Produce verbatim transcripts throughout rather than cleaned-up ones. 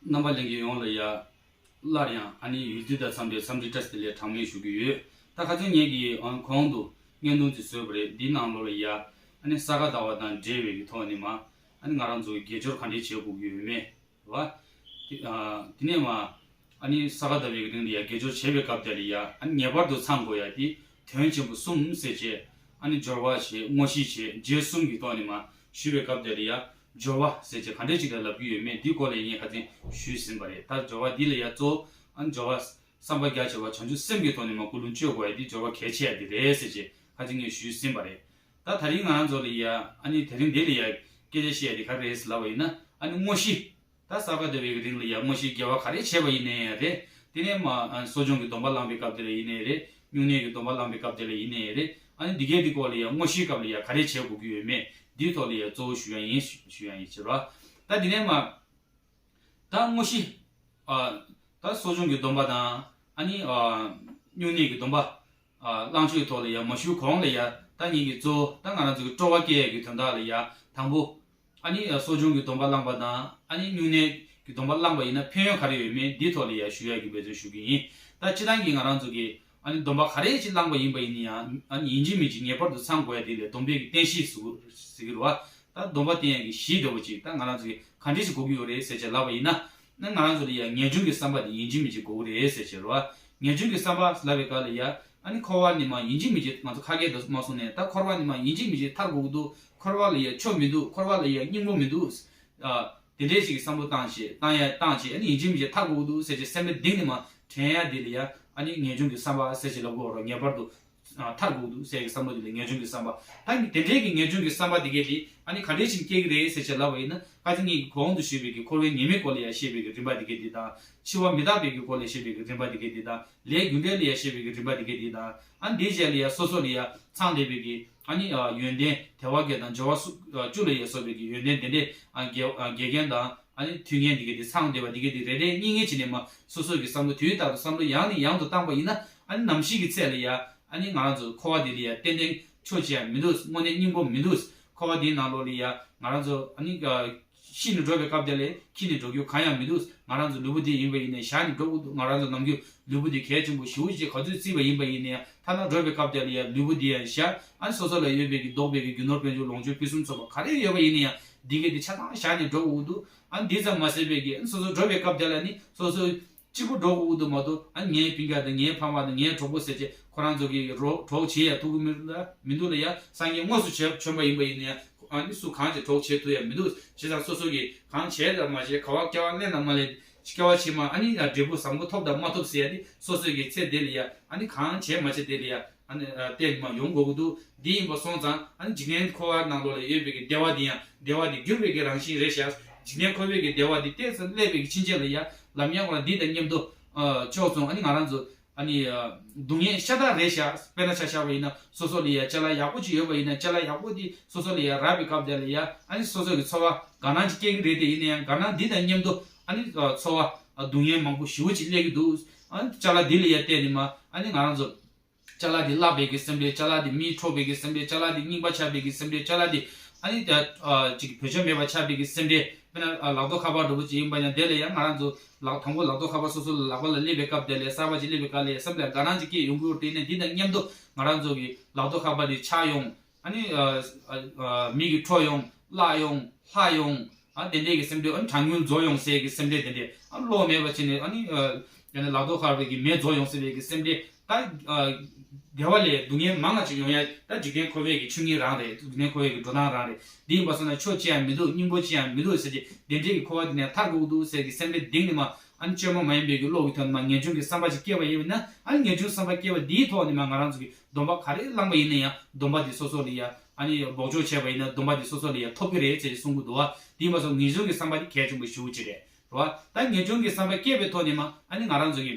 རྣམ་པ་ལྷན་རྒྱས་ཡོངས་ལ་ཡ། སླར་ཡང་ཨ་ནི་ཡུལ་དུས་དང་འཚམས་པའི་འཚམས་འདྲི་བཀྲ་ཤིས་བདེ་ལེགས་གྲངས་མེད་ཞུ་གི་ཡོད། ད་ཁ་སང་ངེད་ཀྱིས་ཨ་གོང་དུ་བརྙན་ཐུང་ཅིག་བཟོས་པ་རེད། འདིའི་ནང་ལོགས་ལ་ཡ་ཨ་ནི་ས་ག་ཟླ་བ་དང་འབྲེལ་བའི་གི་ཐོག་ནས་མ་ཨ་ནི་ང་རང་ཚོ་གི་དགེ་སྦྱོར་ག་འདྲས་བྱེད་དགོས་ཀྱི་ཡོད་མེད་རེད་བ། དེ་ཨ་དེ་ནས་མ་ཨ་ནི་ས་ག་ཟླ་བའི་གི་རིང་ལ་ཡ་དགེ་སྦྱོར་བྱེད་པའི་སྐབས་དེ་ལ་ཡ་ཨ་ནི་ངེས་པར་དུ་ཚང་དགོས་ཡ་དེ་དོན་ཆེན་པོ་གསུམ་ཟེར་བྱས། ཨ་ནི་སྦྱོར་བ་བྱེད། དངོས་གཞི་བྱེད། རྗེས་གསུམ་གྱི་ཐོག་ནས་མ་ཞུས་པའི་སྐབས་དེ་ལ་ཡ། སྦྱོར་བ་ཟེར་བྱས་ག་འདྲས་ཅིག་ལ་ལབ་ཀྱི་ཡོད་མེད་འདི་སྐོར་ལ་ངས་ཁ་སང་ཞུས་ཟིན་པ་རེད། ད་སྦྱོར་བ་འདི་ལ་ཡ་གཙོ་བོ་ཨ་ནི་སྦྱོར་བ་བསམ་པ་རྒྱ་ཆེ་བ་བྱང་ཆུབ་སེམས་ཀྱི་ཐོག་ནས་མ་ཀུན་སློང་བཅོས་དགོས་ཡ་འདི་སྦྱོར་བ་གལ་ཆེ་ཡ་འདི་རེད་ཟེར་བྱས་ཁ་སང་ངས་ཞུས་ཟིན་པ་རེད། ད་ད་རིང་ང་རང་ཚོ་ལ་ཡ་ཨ་ནི་དེ་རིང་འདི་ལ་ཡ་སྐད་ཆ་བཤད་ཡ་འདི་ག་རེ་རེད་ཟེར་ལབ་པ་ཡིན་ན། ཨ་ནི་དངོས་གཞི་ད་ས་ག་ཟླ་བའི་གི་རིང་ལ་ཡ་དངོས་གཞི་དགེ་བ་ག་རེ་བྱས་པ་ཡིན་ནའི་རེད། དེ་ནས་མ་ཨ་གསོ་སྦྱོང་གི་སྡོམ་པ་བླངས་པའི་སྐབས་དེ་ལ་ཡིན་ནའི་རེད། སྨྱུང་གནས་ཀྱི་སྡོམ་པ་བླངས་པའི་སྐབས་དེ་ལ་ཡིན་ནའི་རེད། ཨ་ནི་འདི་གའི་འདི་སྐོར་ལ་ཡ་དངོས་གཞིའི་སྐབས་ལ་ཡ་ག་རེ་བྱེད་དགོས་ཀྱི་ཡོད་མེད་འདིའི་ཐོག་ལ་ཡ་གཙོ་བོ་ཞུ་ཡ་ཡིན་ཞུ་ཡ་ཡིན་ཕྱིར་རོ། ད་འདི་ནས་མ་ད་དངོས་གཞི་ཨ་ད་གསོ་སྦྱོང་གི་སྡོམ་པ་དང་ཨ་ནི་ཨ་སྨྱུང་གནས་ཀྱི་སྡོམ་པ་ཨ་བླང་ཆོག་གི་ཐོག་ལ་ཡ་མ་ཞུ་གོང་ལ་ཡ་ད་ངེད་ཀྱི་གཙོ་བོ་ད་ང་རང་ཚོ་གི་སྤྲོ་བ་སྐྱེ་ཡ་གི་དོན་དག་ལ་ཡ་དང་པོ། ཨ་ནི་གསོ་སྦྱོང་གི་སྡོམ་པ་བླངས་པ་དང་ཨ་ནི་སྨྱུང་གནས་ཀྱི་སྡོམ་པ་བླངས་པ་ཡིན་ན་ཕན་ཡོན་ག་རེ་ཡོད་མེད་འདིའི་ཐོག་ལ་ཡ་ཞུ་ཡ་གི་འབད་བརྩོན་ཞུ་གི་ཡིན། ད་སྤྱིར་བཏང་གི་ང་རང་ཚོ་གི་ཨ་ནི་སྡོམ་པ་ག་རེ་ཅིག་བླངས་པ་ཡིན་པ་ཡིན་ན་ཡང་ཨ་ནི་ཡིན་གཅིག་མིན་གཅིག་ངེས་པར་དུ་ཚང་དགོས་ཡ་དེ་ལས་སྡོམ་པའི་གི་རྟེན་གཞི་ཟེར་གི་རེད་བ། ད་སྡོམ་པ་བསྟེན་ཡ་གི་གཞི་འདྲ་བོ་ཅིག་ད་ང་རང་ཚོ་གི་ག་འདྲས་ཞིག་དགོས་ཀྱི་ཡོད་རེད་ཟེར་བྱས་ལབ་པ་ཡིན་ན། ང་རང་ཚོ་ལ་ཡ་ངེས་འབྱུང་གི་བསམ་པ་དེ་ཡིན་གཅིག་མིན་གཅིག་དགོས་ཀྱི་རེད་ཟེར་བྱས་རེད་བ། ངེས་འབྱུང་གི་བསམ་པ་ལབ་པའི་སྐབས་ལ་ཡ་ཨ་ནི་འཁོར་བ་ནས་མ་ཡིན་གཅིག་མིན་གཅིག་ང་ཚོ་ཁ་སྐད་དུ་མ་གསུངས་ནས་ད་འཁོར་བ་ནས་མ་ཡིན་གཅིག་མིན་གཅིག་ཐར་དགོས་ཀྱི་འདུག་འཁོར་བ་ལ་ཡ་ཆོས་མི་འདུག་འཁོར་བ་ལ་ཡ་སྙིང་པོ་མི་འདུག་ཨ། དེ་འདྲའི་ཞིག་གི་བསམ་བློ་བཏང་བྱས་བཏང་ཡ་བཏང་བྱས་ཨ་ནི་ཡིན་གཅིག་མིན་གཅིག་ཐར་དགོས་ཀྱི་འདུག་ཟེར་བྱས་སེམས་པའི་གཏིང་ནས་མ་དྲན་ཡ་དེ་ལ་ཡ་ཨ་ནི་ངེས་འབྱུང་གི་བསམ་པ་ཟེར་བྱས་ལབ་དགོས་རོགས། ངེས་པར་དུ་ཨ་ཐར་དགོས་ཀྱི་འདུག་ཟེར་གྱི་བསམ་བློ་དེ་ལ་ངེས་འབྱུང་གི་བསམ་པ། ད་དེ་འདྲའི་གི་ངེས་འབྱུང་གི་བསམ་པ་དེ་གས་དེ་ཨ་ནི་ག་འདྲའི་ཞིག་སྐྱེ་གི་རེད་ཟེར་བྱས་ལབ་པ་ཡིན་ན། ཁ་སང་ངས་གོང་དུ་ཞུས་པའི་གི་འཁོར་བའི་ཉེས་དམིགས་སྐོར་ལ་ཡ་བཤད་པའི་གི་རིམ་པ་དེ་གས་དེ་དང་། འཆི་བ་མི་རྟག་པའི་གི་སྐོར་ལ་བཤད་པའི་གི་རིམ་པ་དེ་གས་དེ་དང་། ལས་རྒྱུ་འབྲས་ལ་ཡ་བཤད་པའི་གི་རིམ་པ་དེ་གས་དེ་དང་། ཨ་འདིའི་རྗེས་ལ་ཡ་སོ་སོ་ལ་ཡ་ཚང་བསྡད་པའི་གི་ཨ་ནི་ཡོན་ཏན་དལ་བ་བརྒྱད་དང་འབྱོར་བ་སུ་བཅུ་ལ་ཡ་སོགས་པའི་གི་ཡོན་ཏན་དེ་འདྲས་ཨ་དགེ་ཨ་དགེ་རྒན་དང་ཨ་ནི་དུས་ངན་དེ་གས་དེ་ཚང་བསྡད་པ་དེ་གས་དེ་རེ་རེ་གཉིས་གཉིས་བྱས་ནས་མ་སོ་སོ་གི་བསམ་བློ་དུས་རྟག་ཏུ་བསམ་བློ་ཡང་ནས་ཡང་དུ་བཏང་པ་ཡིན་ན། ཨ་ནི་ནམ་ཞིག་གི་ཚེ་ལ་ཡ་ཨ་ནི་ང་རང་ཚོ་འཁོར་བ་འདི་ལ་ཡ་ཏན་ཏན་ཆོས་ཅི་ཡང་མི་འདུག་དངོས་གནས་སྙིང་པོ་མི་འདུག་འཁོར་བ་འདིའི་ནང་ལོགས་ལ་ཡ་ང་རང་ཚོ་ཨ་ནི་ཤི་ནས་འགྲོ་བའི་སྐབས་དེ་ལ་ཁྱི་ནས་འགྲོ་རྒྱུ་གང་ཡང་མི་འདུག་ང་རང་ཚོ་ལུས་པོ་འདི་ཡིན་པ་ཡིན་ནའི་བཞག་ནས་འགྲོ་དགོས་འདུག་ང་རང་ཚོ་ནམ་རྒྱུན་ལུས་པོ་འདི་གལ་ཆེན་པོ་ཞེ་པོ་ཅིག་ག་ཚོད་བརྩིས་པ་ཡིན་པ་ཡིན་ནའི་ཐ་ན་འགྲོ་བའི་སྐབས་དེ་ལ་ཡ་ལུས་པོ་འདི་ཡང་བཞག་ཨ་ནི་སོ་སོ་ལ་ཡོད་པའི་གི་བདོག་པའི་གི་རྒྱུ་ནོར་དཔལ་འབྱོར་ལོངས་སྤྱོད་ཕུན་སུམ་ཚོགས་པ་ག་རེ་ཡོད་པ་ཡིན་ནའི་ཡང་འདི་གས་འདི་ཆ་ཚང་བཞག་ནས་འགྲོ་དགོས་འདུག་ཨ་ནི་འདི་ཙམ་མ་ཟད་པའི་གི་ཨ་ནི་སོ་སོ་འགྲོ་བའི་སྐབས་དེ་ལ་ནི་སོ་སོ་གཅིག་པུ་འགྲོ་དགོས་ཀྱི་འདུག་མ་གཏོགས། ཨ་ངའི་སྤུན་ཀྱག་དང་ངའི་ཕ་མ་དང་ངའི་གྲོགས་པོ་ཟེར་བྱས་ཁོ་རང་ཚོ་གི་རོགས་གྲོགས་བྱེད་ཡ་ཐུབ་ཀྱི་མི་འདུག་ལ་མི་འདུག་ལ་ཡ། སངས་རྒྱས་དངོས་སུ་བྱོན་བྱོན་པ་ཡིན་པ་ཡིན་ན་ཡང་ཨ་ནི་སུ་གང་ཅིག་གྲོགས་བྱེད་ཐུབ་ཡ་མི་འདུག་བྱས་ཙང་སོ་སོ་གིས་གང་བྱས་ལ་མ་བྱས་ག་བ་སྐྱེ་བ་ལེན་ན་མ་ལེན། སྐྱེ་བ་ཕྱི་མ་ཨ་ནི་ཡ་འབྲས་བུ་བཟང་པོ་ཐོབ་དང་མ་ཐོབ་ཟེར་ཡ་དེ་སོ་སོ་གི་ཚེ་འདི་ལ་ཡ་ཨ་ནི་གང་བྱས་མ་བྱས་དེ་ལ་ཡ་ཨ་ནི་ཨ་བལྟས་ནས་མ་ཡོང་དགོས་ཀྱི་འདུག་འདི་ཡིན་པ་སོང་ཙང་ཨ་ནི་འཇིག་རྟེན་འཁོར་བ་ནང་ལོགས་ལ་ཡོད་པའི་གི་བདེ་བ་འདི་ཡང་བདེ་བ་འདི་འགྱུར་བའི་གི་རང་བཞིན་རེད་ཤག་འཇིག་རྟེན་འཁོར་བའི་གི་བདེ་བ་འདི་ཏོག་ཙམ་སླེབས་པའི་གི་ཕྱིན་ཆད་ལ་ཡ་ལམ་ཡང་ཁོ་རང་འདི་དང་མཉམ་དུ་ཨ་ཕྱོགས་མཚུངས་ཨ་ནི་ང་རང་ཚོ་ཨ་ནི་ཨ་སྡུག་བསྔལ་ཤ་སྟག་རེད་ཤག་དཔེར་ན་ཆ་བཞག་པ་ཡིན་ན་སོ་སོ་ལ་ཡ་ཅ་ལག་ཡག་པོ་ཅིག་ཡོད་པ་ཡིན་ན་ཅ་ལག་ཡག་པོ་འདི་སོ་སོ་ལ་ཡ་རག་པའི་སྐབས་དེ་ལ་ཡ་ཨ་ནི་སོ་སོ་གི་ཚོར་བ་དགའ་སྣང་ཅིག་སྐྱེ་གི་རེད། དེ་ཡིན་ན་ཡང་དགའ་སྣང་འདི་དང་མཉམ་དུ་ཨ་ནི་ཨ་ཚོར་བ་ཨ་སྡུག་བསྔལ་མང་པོ་ཞེ་པོ་ཅིག་སླེབས་ཀྱི་འདུག་ཨ་ནི་ཅ་ལག་འདི་ལ་ཡ་བལྟས་ནས་མ་ཨ་ནི་ང་རང་ཚོ་ཅ་ལག་འདི་བརླག་པའི་གི་སེམས་ཁྲལ། ཅ་ལག་འདི་མིས་འཕྲོག་པའི་གི་སེམས་ཁྲལ། ཅ་ལག་འདི་རྙིང་པ་ཆགས་པའི་གི་སེམས་ཁྲལ། ཅ་ལག་འདི་ཨ་ནི་ད་ཨ་ཅིག་བེད་སྤྱོད་མེད་པ་ཆགས་པའི་གི་སེམས་ཁྲལ། དཔེར་ན་ཨ་ལག་ཐོག་ཁ་པར་འདྲ་པོ་ཅིག་ཡིན་པ་ཡང་དེ་ལ་ཡང་ང་རང་ཚོ་ལག་དང་པོ་ལག་ཐོག་ཁ་པར་སོ་སོ་ལ་ལག་པ་ལ་སླེབས་པའི་སྐབས་དེ་ལ་གསར་པ་ཅིག་སླེབས་པའི་སྐབས་ལ་སེམས་ལ་དགའ་སྣང་ཅིག་སྐྱེས་ཡོང་གི་ཡོད་དེ་ནས་འདི་དང་མཉམ་དུ་ང་རང་ཚོ་གི་ལག་ཐོག་ཁ་པར་འདི་ཆག་ཡོང་། ཨ་ནི་ཨ་ཨ་ཨ་མི་གིས་འཕྲོག་ཡོང་། བརླག་ཡོང་། ལྷག་ཡོང་། ཨ་དེ་འདྲས་ཀྱི་སེམས་ཁྲལ། ཨ་ནི་གྲངས་ཉུང་རྫོགས་ཡོང་ཟེར་གྱི་སེམས་ཁྲལ་དེ་འདྲས། ཨ་གློག་མེད་པ་བྱས་ནས་ཨ་ནི་ཨ་ཡང་ན་ལག་ཐོག་ཁ་པར་གྱི་མེ་རྫོགས་ཡོང་ཟེར་བའི་གི་སེམས་ཁྲལ། ད་ཨ་བདེ་བ་ལས་སྡུག་བསྔལ་མང་ང་ཅིག་ཡོང་ཡ་ད་འཇིག་རྟེན་འཁོར་བའི་གི་ཆོས་ཉིད་རང་རེད། འཇིག་རྟེན་འཁོར་བའི་གི་འགྲོ་སྟངས་རང་རེད། འདི་ཡིན་པ་སོང་ན་ཆོས་ཅི་ཡང་མི་འདུག་སྙིང་པོ་ཅི་ཡང་མི་འདུག་ཟེར་གྱི་དེ་འདྲས་ཀྱི་འཁོར་བ་འདི་ནས་ཐར་དགོས་འདུག་ཟེར་གྱི་སེམས་ཁྲལ་གཏིང་ནས་མ་ཨ་ནི་བཅོས་མ་མ་ཡིན་པའི་གི་བློ་གི་ཐོག་ནས་མ་ངེས་འབྱུང་གི་བསམ་པ་ཅིག་སྐྱེས་པ་ཡིན་ན། ཨ་ནི་ངེས་འབྱུང་བསམ་པ་སྐྱེས་པ་འདིའི་ཐོག་ནས་མ་ང་རང་ཚོ་གི་སྡོམ་པ་ག་རེ་བླངས་པ་ཡིན་ན་ཡང་སྡོམ་པ་འདི་སོ་སོ་ལ་ཡ་ཨ་ནི་འབོགས་ཆོག་བྱས་པ་ཡིན་ན་སྡོམ་པ་འདི་སོ་སོ་ལ་ཡ་ཐོབ་ཀྱི་རེད་ཅེས་གསུང་གི་འདུག་བ། དེ་ཡིན་པ་སོང་ངེས་འབྱུང་གི་བསམ་པ་འདི་གལ་ཆེན་པོ་ཞེ་པོ་ཅིག་རེད་བ། ད་ངེས་འབྱུང་གི་བསམ་པ་སྐྱེས་པའི་ཐོག་ནས་མ་ཨ་ནི་ང་རང་ཚོ་གི་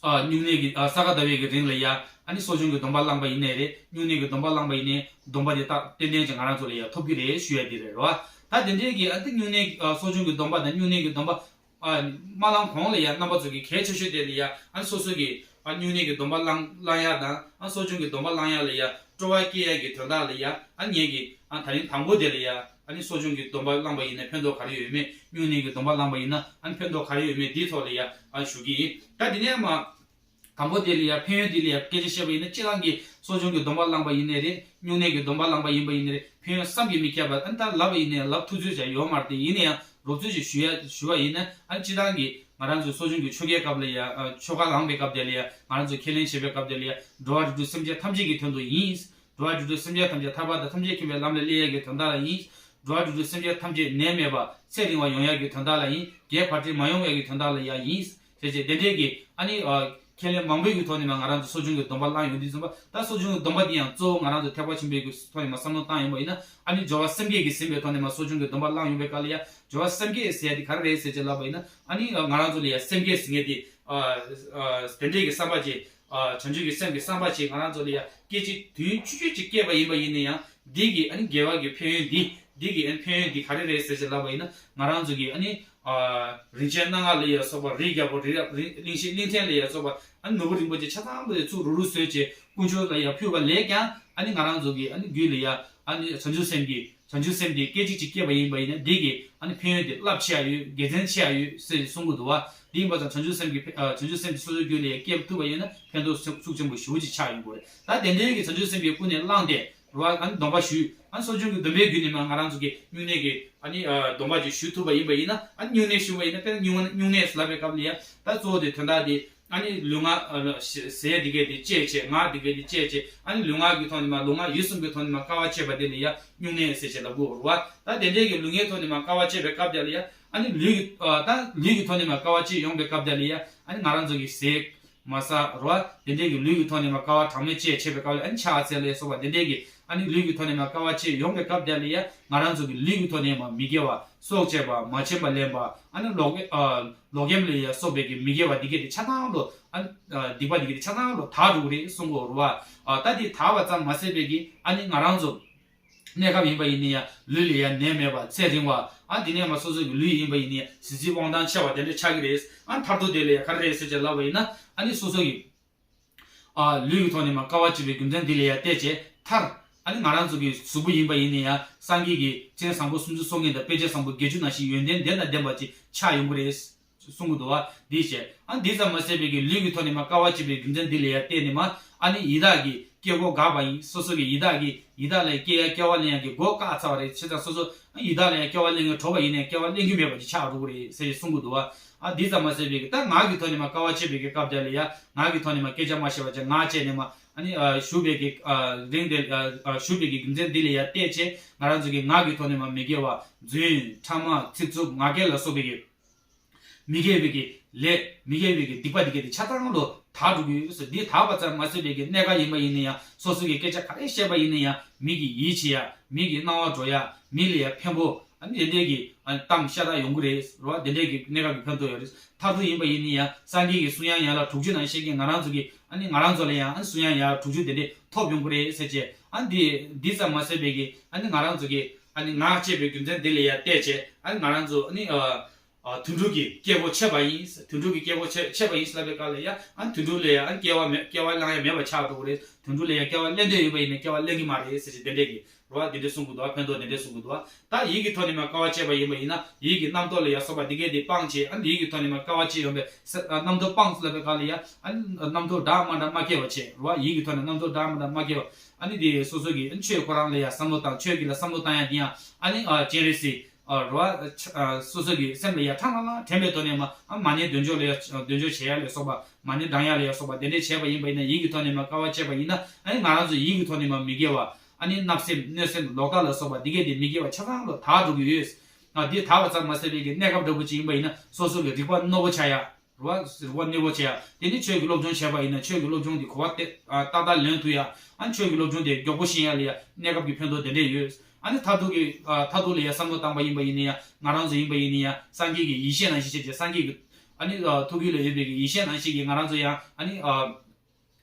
ཨ་སྨྱུང་གནས་ཀྱི་ཨ་ས་ག་ཟླ་བའི་གི་རིང་ལ་ཡ་ཨ་ནི་གསོ་སྦྱོང་གི་སྡོམ་པ་བླངས་པ་ཡིན་ནའི་རེད། སྨྱུང་གནས་ཀྱི་སྡོམ་པ་བླངས་པ་ཡིན་ནའི་སྡོམ་པ་འདི་ཏག་ཏན་ཏན་ཅིག་ང་རང་ཚོ་ལ་ཡ་ཐོབ་ཀྱི་རེད་ཞུ་ཡ་འདི་རེད་བ། ད་དེ་འདྲའི་གི་ཨ་ནི་སྨྱུང་གནས་ཨ་གསོ་སྦྱོང་གི་སྡོམ་པ་དང་སྨྱུང་གནས་ཀྱི་སྡོམ་པ་ཨ་མ་བླངས་གོང་ལ་ཡ་རྣམ་པ་ཚོ་གི་གལ་ཆེ་ཤོས་དེ་ལ་ཡ་ཨ་ནི་སོ་སོ་གི་ཨ་སྨྱུང་གནས་ཀྱི་སྡོམ་པ་བླངས་བླངས་ཡ་དང་ཨ་གསོ་སྦྱོང་གི་སྡོམ་པ་བླངས་ཡ་ལ་ཡ་སྤྲོ་བ་སྐྱེ་ཡ་གི་དོན་དག་ལ་ཡ་ཨ་ངེད་ཀྱི་ཨ་ད་རིང་དང་པོ་དེ་ལ་ཡ་ ཨ་ནི་གསོ་སྦྱོང་གི་སྡོམ་པ་བླངས་པ་ཡིན་ན་ཕན་ཐོགས་ག་རེ་ཡོད་མེད། སྨྱུང་གནས་ཀྱི་སྡོམ་པ་བླངས་པ་ཡིན་ན་ཨ་ནི་ཕན་ཐོགས་ག་རེ་ཡོད་མེད་འདིའི་ཐོག་ལ་ཡ་ཨ་ཞུ་གི་ཡིན། ད་འདི་ནས་མ། དང་པོ་དེ་ལ་ཡ་ཕན་ཡོན་དེ་ལ་ཡ་སྐད་ཆ་བཤད་པ་ཡིན་ན། སྤྱིར་བཏང་གི་གསོ་སྦྱོང་གི་སྡོམ་པ་བླངས་པ་ཡིན་ནའི་རེད། སྨྱུང་གནས་ཀྱི་སྡོམ་པ་བླངས་པ་ཡིན་པ་ཡིན་ནའི་རེད། ཕན་ཡོན་བསམ་གྱིས་མི་ཁྱབ་པ། ཨ་ནི་ད་ལབ་པ་ཡིན་ནའི་ལབ་ཐུབ་ཚོད་ཅིག་ཡོད་མ་རེད་དེ། ཡིན་ན་ཡང་རོབ་ཚོད་ཅིག་ཞུ་ཡ་ཞུ་བ་ཡིན་ན། ཨ་ནི་སྤྱིར་བཏང་གི་ང་རང་ཚོའི་གསོ་སྦྱོང་གི་ཆོ་གའི་སྐབས་ལ་ཡ་ཨ་ཆོ་ག་བླངས་པའི་སྐབས་དེ་ལ་ཡ། ང་རང་ཚོ་ཁས་ལེན་བྱེད་པའི་སྐབས་དེ་ལ་ཡ། འགྲོ་བ་རིགས་དྲུག་སེམས་ཅན་ཐམས་ཅད་ཀྱི་དོན་དུ་ཡིན། འགྲོ་བ་རིགས་དྲུག་སེམས་ཅན་ཐམས་ཅད་ཐར་པ་དང་ཐམས་ཅད་མཁྱེན་པའི་ལམ་ལ་སླེབས་ཡས་ཀྱི་དོན་དག་ལ་ཡིན། འགྲོ་བ་རིགས་དྲུག་སེམས་ཅན་ཐམས་ཅད་ནད་མེད་པ་ཚེ་རིང་བ་ཡོང་ཡས་ཀྱི་དོན་དག་ལ་ཡིན། རྒྱས་བར་ཆད་མ་ཡོང་ཡས་ཀྱི་དོན་དག་ལ་ཡང་ཡིན། ཟེར་བྱས་དེ་འདྲས་ཀྱི་ཨ་ནི་ཨ་ཁས་ལེན་མང་པོའི་གི་ཐོག་ནས་མ་ང་རང་ཚོ་གསོ་སྦྱོང་གི་སྡོམ་པ་བླངས་ཡོང་དུས་ཙམ་པ། ད་གསོ་སྦྱོང་གི་སྡོམ་པ་འདི་ཡང་གཙོ་བོ་ང་རང་ཚོ་ཐེག་པ་ཆེན་པོའི་གི་ཐོག་ནས་མ་བསམ་བློ་བཏང་ཡོང་བ་ཡིན་ན། ཨ་ནི་སྦྱོར་བ་སེམས་བསྐྱེད་ཀྱིས་ཟིན་པའི་ཐོག་ནས་མ་གསོ་སྦྱོང་གི་སྡོམ་པ་བླངས་ཡོང་བའི་སྐབས་ལ་ཡ། སྦྱོར་བ་སེམས་བསྐྱེད་ཟེར་ཡ་དེ་ག་རེ་རེད་ཟེར་བྱས་ལབ་པ་ཡིན་ན། ཨ་ནི་ང་རང་ཚོ་ལ་ཡ་སེམས་བསྐྱེད་ཟེར་མཁན་དེ་ཨ་ཨ་དེ་འདྲས་ཀྱི་བསམ་པ་ཅིག་ཨ་བྱང་ཆུབ་ཀྱི་སེམས་ཀྱི་བསམ་པ་ཅིག་ང་རང་ཚོ་ལ་ཡ་སྐད་ཅིག་དུས་ཡུན་ཆུང་ཆུང་ཅིག་སྐྱེས་པ་ཡིན་པ་ཡིན་ན་ཡང་། འདི་གི་ཨ་ནི་དགེ་བ་གི་ཕན་ཡོན་འདི། འདི་གི་ཨ་ནི་ཕན་ཡོན་འདི་ག་རེ་རེད་ཟེར་བྱས་ལབ་པ་ཡིན་ན། ང་རང་ཚོ་གི་ཨ་ནི་ཨ་རིན་ཆེན་སྣ་ལྔ་ལ་ཡ་སོགས་པ། རིའི་རྒྱལ་པོ། རི་རབ། རི་གླིང་བཞི་གླིང་ཕྲན་ལ་ཡ་སོགས་པ། ཨ་ནི་ནོར་བུ་རིན་པོ་ཆེ་ཆ་ཚང་ལ་ཡ་ཚུར་རུག་རུག་བཟོས་བྱས་དཀོན་མཆོག་ལ་ཡ་ཕུལ་བ་ལས་ཀྱང་། ཨ་ནི་ང་རང་ཚོ་གི་ཨ་ནི་རྒྱུད་ལ་ཡ་ཨ་ནི་བྱང་ཆུབ་སེམས་ཀྱི་བྱང་ཆུབ་སེམས་དེ་སྐད་ཅིག་ཅིག་སྐྱེས་པ་ཡིན་པ་ཡིན་ན། འདི་གི་ཨ་ནི་ཕན་ཡོན་དེ་རླབས་ཆེ་ཡ་ཡོད། དགེ་མཚན་ཆེ་ཡ་ཡོད་ཟེར་གསུང་གི་འདུག་བ། དེ་ཡིན་པ་ཙང་བྱང་ཆུབ་སེམས་ཀྱི་ཕན་ཨ་བྱང་ཆུབ་སེམས་དེ་སོ་སོའི་རྒྱུད་ལ་ཡ་སྐྱེ་ཐུབ་པ་ཡིན་ན་ཕན་ཐོགས་ཤུགས་ཆེན་པོ་ཞེ་པོ་ཅིག་ཆགས་ཡོང་གི་རེད། ད་དེ་འདྲའི་གི་བྱང་ཆུབ་སེམས་ཀྱི་ཀུན་ནས་བསླངས་ཏེ་རེད་བ། ཨ་ནི་སྡོམ་པ་ཞུས། ཨ་ནི་གསོ་སྦྱོང་གི་སྡོམ་པའི་བརྒྱུད་ནས་མ་ང་རང་ཚོ་གི་སྨྱུང་གནས་ཀྱི་ཨ་ནི་ཨ་སྡོམ་པ་ཅིག་ཞུ་ཐུབ་པ་ཡིན་པ་ཡིན་ན། ཨ་ནི་སྨྱུང་གནས་ཞུ་བ་ཡིན་ན། དཔེར་ན་སྨྱུང་སྨྱུང་གནས་ལབ་པའི་སྐབས་ལ་ཡ། ད་གཙོ་བོ་དེ་དོན་དག་དེ། ཨ་ནི་ལུས་ངག་ཨ་ཟས་འདི་གས་དེ་བཅད་བྱས། ངག་འདི་གས་དེ་བཅད་བྱས། ཨ་ནི་ལུས་ངག་གི་ཐོག་ནས་མ་ལུས་ངག་ཡིད་གསུམ་གྱི་ཐོག་ནས་མ་དཀའ་བ་སྤྱད་པ་དེ་ལ་ཡ་སྨྱུང་གནས་ཟེར་བྱས་ལབ་དགོས་རེད་བ། ད་དེ་འདྲའི་གི་ལུས་ངག་ཐོག་ནས་མ་དཀའ་བ་སྤྱད་པའི་སྐབས་དེ་ལ་ཡ། ཨ་ནི་ལུས་ཀྱི་ཨ་ད་ལུས་ཀྱི་ཐོག་ནས་མ་དཀའ་བ་སྤྱད་ཡོང་པའི་སྐབས་དེ་ལ་ཡ། ཨ་ནི་ང་རང་ཚོ་གི་ཟས་མ་ཟ་རེད་བ། དེ་འདྲའི་གི་ལུས་ཀྱི་ཐོག་ནས་མ་དཀའ་བ་གྲངས་མེད་སྤྱད་བྱས་པའི་སྐབས་ལ། ཨ་ནི་ཕྱག་འཚལ་ལ་སོགས་པ་དེ་འདྲའི་གི་ཨ་ནི་ལུས་ཀྱི་ཐོག་ནས་མ་དཀའ་བ་སྤྱད་ཡོང་པའི་སྐབས་དེ་ལ་ཡ། ང་རང་ཚོ་གི་ལུས་ཀྱི་ཐོག་ནས་མ་མི་དགེ་བ། སྲོག་བཅད་པ། མ་བྱིན་པ་ལེན་པ། ཨ་ནི་ལོག་ཨ་ལོག་གཡེམ་ལ་ཡ་སོགས་པའི་གི་མི་དགེ་བ་འདི་གས་དེ་ཆ་ཚང་ལོ། ཨ་ཨ་སྡིག་པ་འདི་གས་དེ་ཆ་ཚང་ལོ་དག་འགྲོ་གི་རེད་གསུང་གི་ཡོད་རེད་བ། ཨ་ད་དེ་དག་པ་ཙམ་མ་ཟད་པའི་གི་ཨ་ནི་ང་རང་ཚོ་གནས་སྐབས་ཡིན་པ་ཡིན་ན་ཡང་ལུས་ལ་ཡང་ནད་མེད་པ། ཚེ་རིང་བ། ཨ་དེ་ནས་མ་སོ་སོ་གི་ལུས་ཡིན་པ་ཡིན་ན་ཡང་གཟི་བརྗིད་དབང་ཐང་ཆེ་བ་དེ་འདྲ་ཆགས་ཀྱི་རེད། ཨ་མཐར་ཐུག་དེ་ལ་ཡང་ག་རེ་རེད་ཟེར་བྱས་ལབ་པ་ཡིན་ན། ཨ་ནི་སོ་སོ་གི་ཨ་ལུས་ཀྱི་ཐོག་ནས་མ་དཀའ་བ་སྤྱད་པའི་རྒྱུ་མཚན་འདི་ལ་ཡང་བལྟས་བྱས་མཐར། ཨ་ནི་ང་རང་ཚོ་གི་གཟུགས་པོ་ཡིན་པ་ཡིན་ན་ཡང་སངས་རྒྱས་ཀྱི་སྤྱན་བཟང་པོ་སུམ་ཅུ་སོ་ལྔ་དང་དཔེ་བྱད་བཟང་པོ་བརྒྱད་ཅུ་ནང་བཞིན་ཡོན་ཏན་ལྡན་དང་ལྡན་པ་ཅིག་ཆགས་ཡོང་གི་རེད། གསུང་གི་འདུག་བ། འདི་བྱས། ཨ་འདི་ཙམ་མ་ཟད་པའི་གི་ལུས་ཀྱི་ཐོག་ནས་མ་དཀའ་བ་སྤྱད་པའི་རྒྱུ་མཚན་འདི་ལ་ཡང་བརྟེན་ནས་མ། ཨ་ནི་ཡི་དྭགས་ཀྱི་སྐྱེ་སྒོ་འགག་པ་ཡིན། སོ་སོ་གི་ཡི་དྭགས་ཀྱི་ཡི་དྭགས་ལ་སྐྱེ་ཡ་སྐྱེ་བ་ལེན་ཡ་གི་སྒོ་བཀག་ཚར་བ་རེད། བྱས་ཙང་སོ་སོ་ཡི་དྭགས་ལ་ཡང་སྐྱེ་བ་ལེན་མཁན་གྲོགས་པོ་ཡིན་ནའི་སྐྱེ་བ་ལེན་རྒྱུ་མེད་པ་ཅིག་ཆགས་འགྲོ་གི་རེད་ཟེར་གསུང་གི་འདུག་བ། ཨ་འདི་ཙམ་མ་ཟད་པའི་གི་ད་ངག་གི་ཐོག་ནས་མ་དཀའ་བ་སྤྱད་པའི་གི་སྐབས་དེ་ལ་ཡ། ངག་གི་ཐོག་ནས་མ་སྐད་ཆ་མ་བཤད་པ་བྱས། ངག་བཅད་ནས་མ་ཨ་ནི་ཨ་ཞུ་བའི་གི་ཨ་རིང་དེ་ཨ་ཞུ་བའི་གི་རྒྱུ་མཚན་འདི་ལ་ཡ་བལྟས་བྱས་ང་རང་ཚོ་གི་ངག་གི་ཐོག་ནས་མ་མི་དགེ་བ། རྫུན། ཕྲ་མ། ཚིག་རྩུབ། ངག་འཁྱལ་ལ་སོགས་པའི་གི་མི་དགེ་བའི་གི་ལས། མི་དགེ་བའི་གི་སྡིག་པ་འདི་གས་དེ་ཆ་ཚང་ལོ་དག་འགྲོ་གི་ཡོད་ཟེར། འདི་དག་པ་ཙམ་མ་ཟད་པའི་གི་གནས་སྐབས་ཡིན་པ་ཡིན་ན་ཡང་སོ་སོ་གི་སྐད་ཆ་ག་རེ་བཤད་པ་ཡིན་ན་ཡང་མི་གི་ཡིད་ཆེས་ཡ། མི་གི་སྣང་བ་འགྲོ་ཡ། མི་ལ་ཡ་ཕན་པོ། ཨ་ནི་དེ་འདྲའི་གི་ཨ་གཏམ་ཤ་སྟག་ཡོང་གི་རེད་རེད་བ། དེ་འདྲའི་གི་གནས་སྐབས་ཀྱི་ཕན་ཐོགས་ཡོད་རེད། མཐར་ཐུག་ཡིན་པ་ཡིན་ན་ཡང་སངས་རྒྱས་ཀྱི་གསུང་དབྱངས་ཡན་ལག་དྲུག་ཅུ་ནང་བཞིན་གྱི་ང་རང་ཚོ་གི་ཨ་ནི་ང་རང་ཚོ་ལ་ཡང་ཨ་ནི་གསུང་དབྱངས་ཡན་ལག་དྲུག་ཅུ་དེ་འདྲས་ཐོབ་ཡོང་གི་རེད་ཟེར་བྱས། ཨ་ནི་འདི་འདི་ཙམ་མ་ཟད་པའི་གི་ཨ་ནི་ང་རང་ཚོ་གི་ཨ་ནི་ངག་བཅད་པའི་རྒྱུ་མཚན་འདི་ལ་ཡ་བལྟས་བྱས། ཨ་ནི་ང་རང་ཚོ་ཨ་ནི་ཨ། ཨ་དུད་འགྲོ་གི་སྐྱེ་སྒོ་ཆད་པ་ཡིན། དུད་འགྲོ་གི་སྐྱེ་སྒོ་ཆད་ཆད་པ་ཡིན་ཟེར་ལབ་པའི་སྐབས་ལ་ཡ། ཨ་དུད་འགྲོ་ལ་ཡ་ཨ་སྐྱེ་བ་མེད་སྐྱེ་བ་བླང་ཡ་མེད་པ་ཆགས་འགྲོ་གི་རེད། དུད་འགྲོ་ལ་ཡ་སྐྱེ་བ་ལེན་འདོད་ཡོད་པ་ཡིན་ན་སྐྱེ་བ་ལེན་གི་མ་རེད་ཟེར་གྱི་དེ་འདྲས་ཀྱི་རེད་བ། དེ་འདྲས་གསུང་གི་འདུག་བ། ཕན་ཐོགས་དེ་འདྲས་གསུང་གི་འདུག་བ། ད་ཡིད་ཀྱི་ཐོག་ནས་མ་དཀའ་བ་སྤྱད་པ་ཡིན་པ་ཡིན་ན་ཡིད་ཀྱི་རྣམ་རྟོག་ལ་ཡ་སོགས་པ་འདི་གས་དེ་སྤངས་བྱས། ཨ་ཡིད་ཀྱི་ཐོག་ནས་མ་དཀའ་བ་སྤྱད་ཡོང་པའི་ས་ཨ་རྣམ་རྟོག་སྤངས་ལབ་པའི་སྐབས་ལ་ཡ། ཨ་རྣམ་རྟོག་འདྲ་མ་འདྲ་མ་སྐྱེ་བ་བྱས་རེད་བ། ཡིད་ཀྱི་ཐོག་ནས་རྣམ་རྟོག་འདྲ་མ་འདྲ་མ་སྐྱེ་བ། ཨ་ནི་དེ་སོ་སོ་གི་ཨ་ཆོས་ཁོ་རང་ལ་ཡ་བསམ་བློ་བཏང་། ཆོས་ཀྱི་ལ་བསམ་བློ་བཏང་ཡ་དེ་ཡང་ཨ་ནི་ཨ་སྤྱན་རས་གཟིགས། ཨ་རོ་ཨ་ཆ་ཨ་སོ་སོ་གི་སེམས་ལ་ཡ་ཁྲང་ལང་ལང་དྲན་པའི་ཐོག་ནས་མ་ཨ་མ་ཎི་འདོན་ཆོག་ལ་ཡ་འདོན་ཆོག་བྱེད་ཡ་ལ་སོགས་པ། མ་ཎི་བགྲང་ཡ་ལ་ཡ་སོགས་པ་དེ་འདྲས་བྱས་པ་ཡིན་པ་ཡིན་ན། ཡིད་ཀྱི་ཐོག་ནས་མ་དཀའ་བ་སྤྱད་པ་ཡིན་ན། ཨ་ནི་ང་རང་ཚོ་ཡིད་ཀྱི་ཐོག་ནས་མ་མི་དགེ་བ། ཨ་ནི་བརྣབ་སེམས་གནོད་སེམས་ལོག་ལྟ་ལ་སོགས་པ་འདི་གས་དེ་མི་དགེ་བ་ཆ་ཚང་ལོ་དག་འགྲོ་གི་ཡོད། ཨ་འདི་དག་པ་ཙམ་མ་ཟད་པའི་གི་གནས་སྐབས་འདྲ་པོ་ཅིག་ཡིན་པ་ཡིན་ན་སོ་སོ་གི་རིག་པ་རྣོ་པོ་ཆགས་ཡ། རུ་བ་རུ་བ་གནས་པོ་བྱས་ཡ། དེ་ནི་ཆོས་ཀྱི་སློབ་སྦྱོང་བྱས་པ་ཡིན་ན་ཆོས་ཀྱི་སློབ་སྦྱོང་དེ་གོ་བ་ཏེ་ཨ་ཏག་ཏག་ལོན་ཐུབ་ཡ། ཨ་ནི་ཆོས་ཀྱི་སློབ་སྦྱོང་དེ་མགྱོགས་པོ་ཤེས་ཡ་ལ་ཡ་གནས་སྐབས་ཀྱི་ཕན་ཐོགས་དེ་འདྲས་ཡོད། ཨ་ནི་མཐར་ཐུག་གི་ཨ་མཐར་ཐུག་ལ་ཡ་བསམ་བློ་བཏང་པ་ཡིན་པ་ཡིན་ན་ཡ། ང་རང་ཚོ་ཡིན་པ་ཡིན་ན་ཡ་སངས་རྒྱས་ཀྱི་ཡེ་ཤེས་ནང་བཞིན་བྱས་བྱས། སངས་རྒྱས་ཀྱི་ཨ་ནི་ཨ་ཐུགས་རྒྱུད་ལ་ཡོད་པའི་གི་ཡེ་ཤེས་ནང་བཞིན་གྱི་ང་རང་ཚོ་ཡང་ཨ་ནི་ཨ་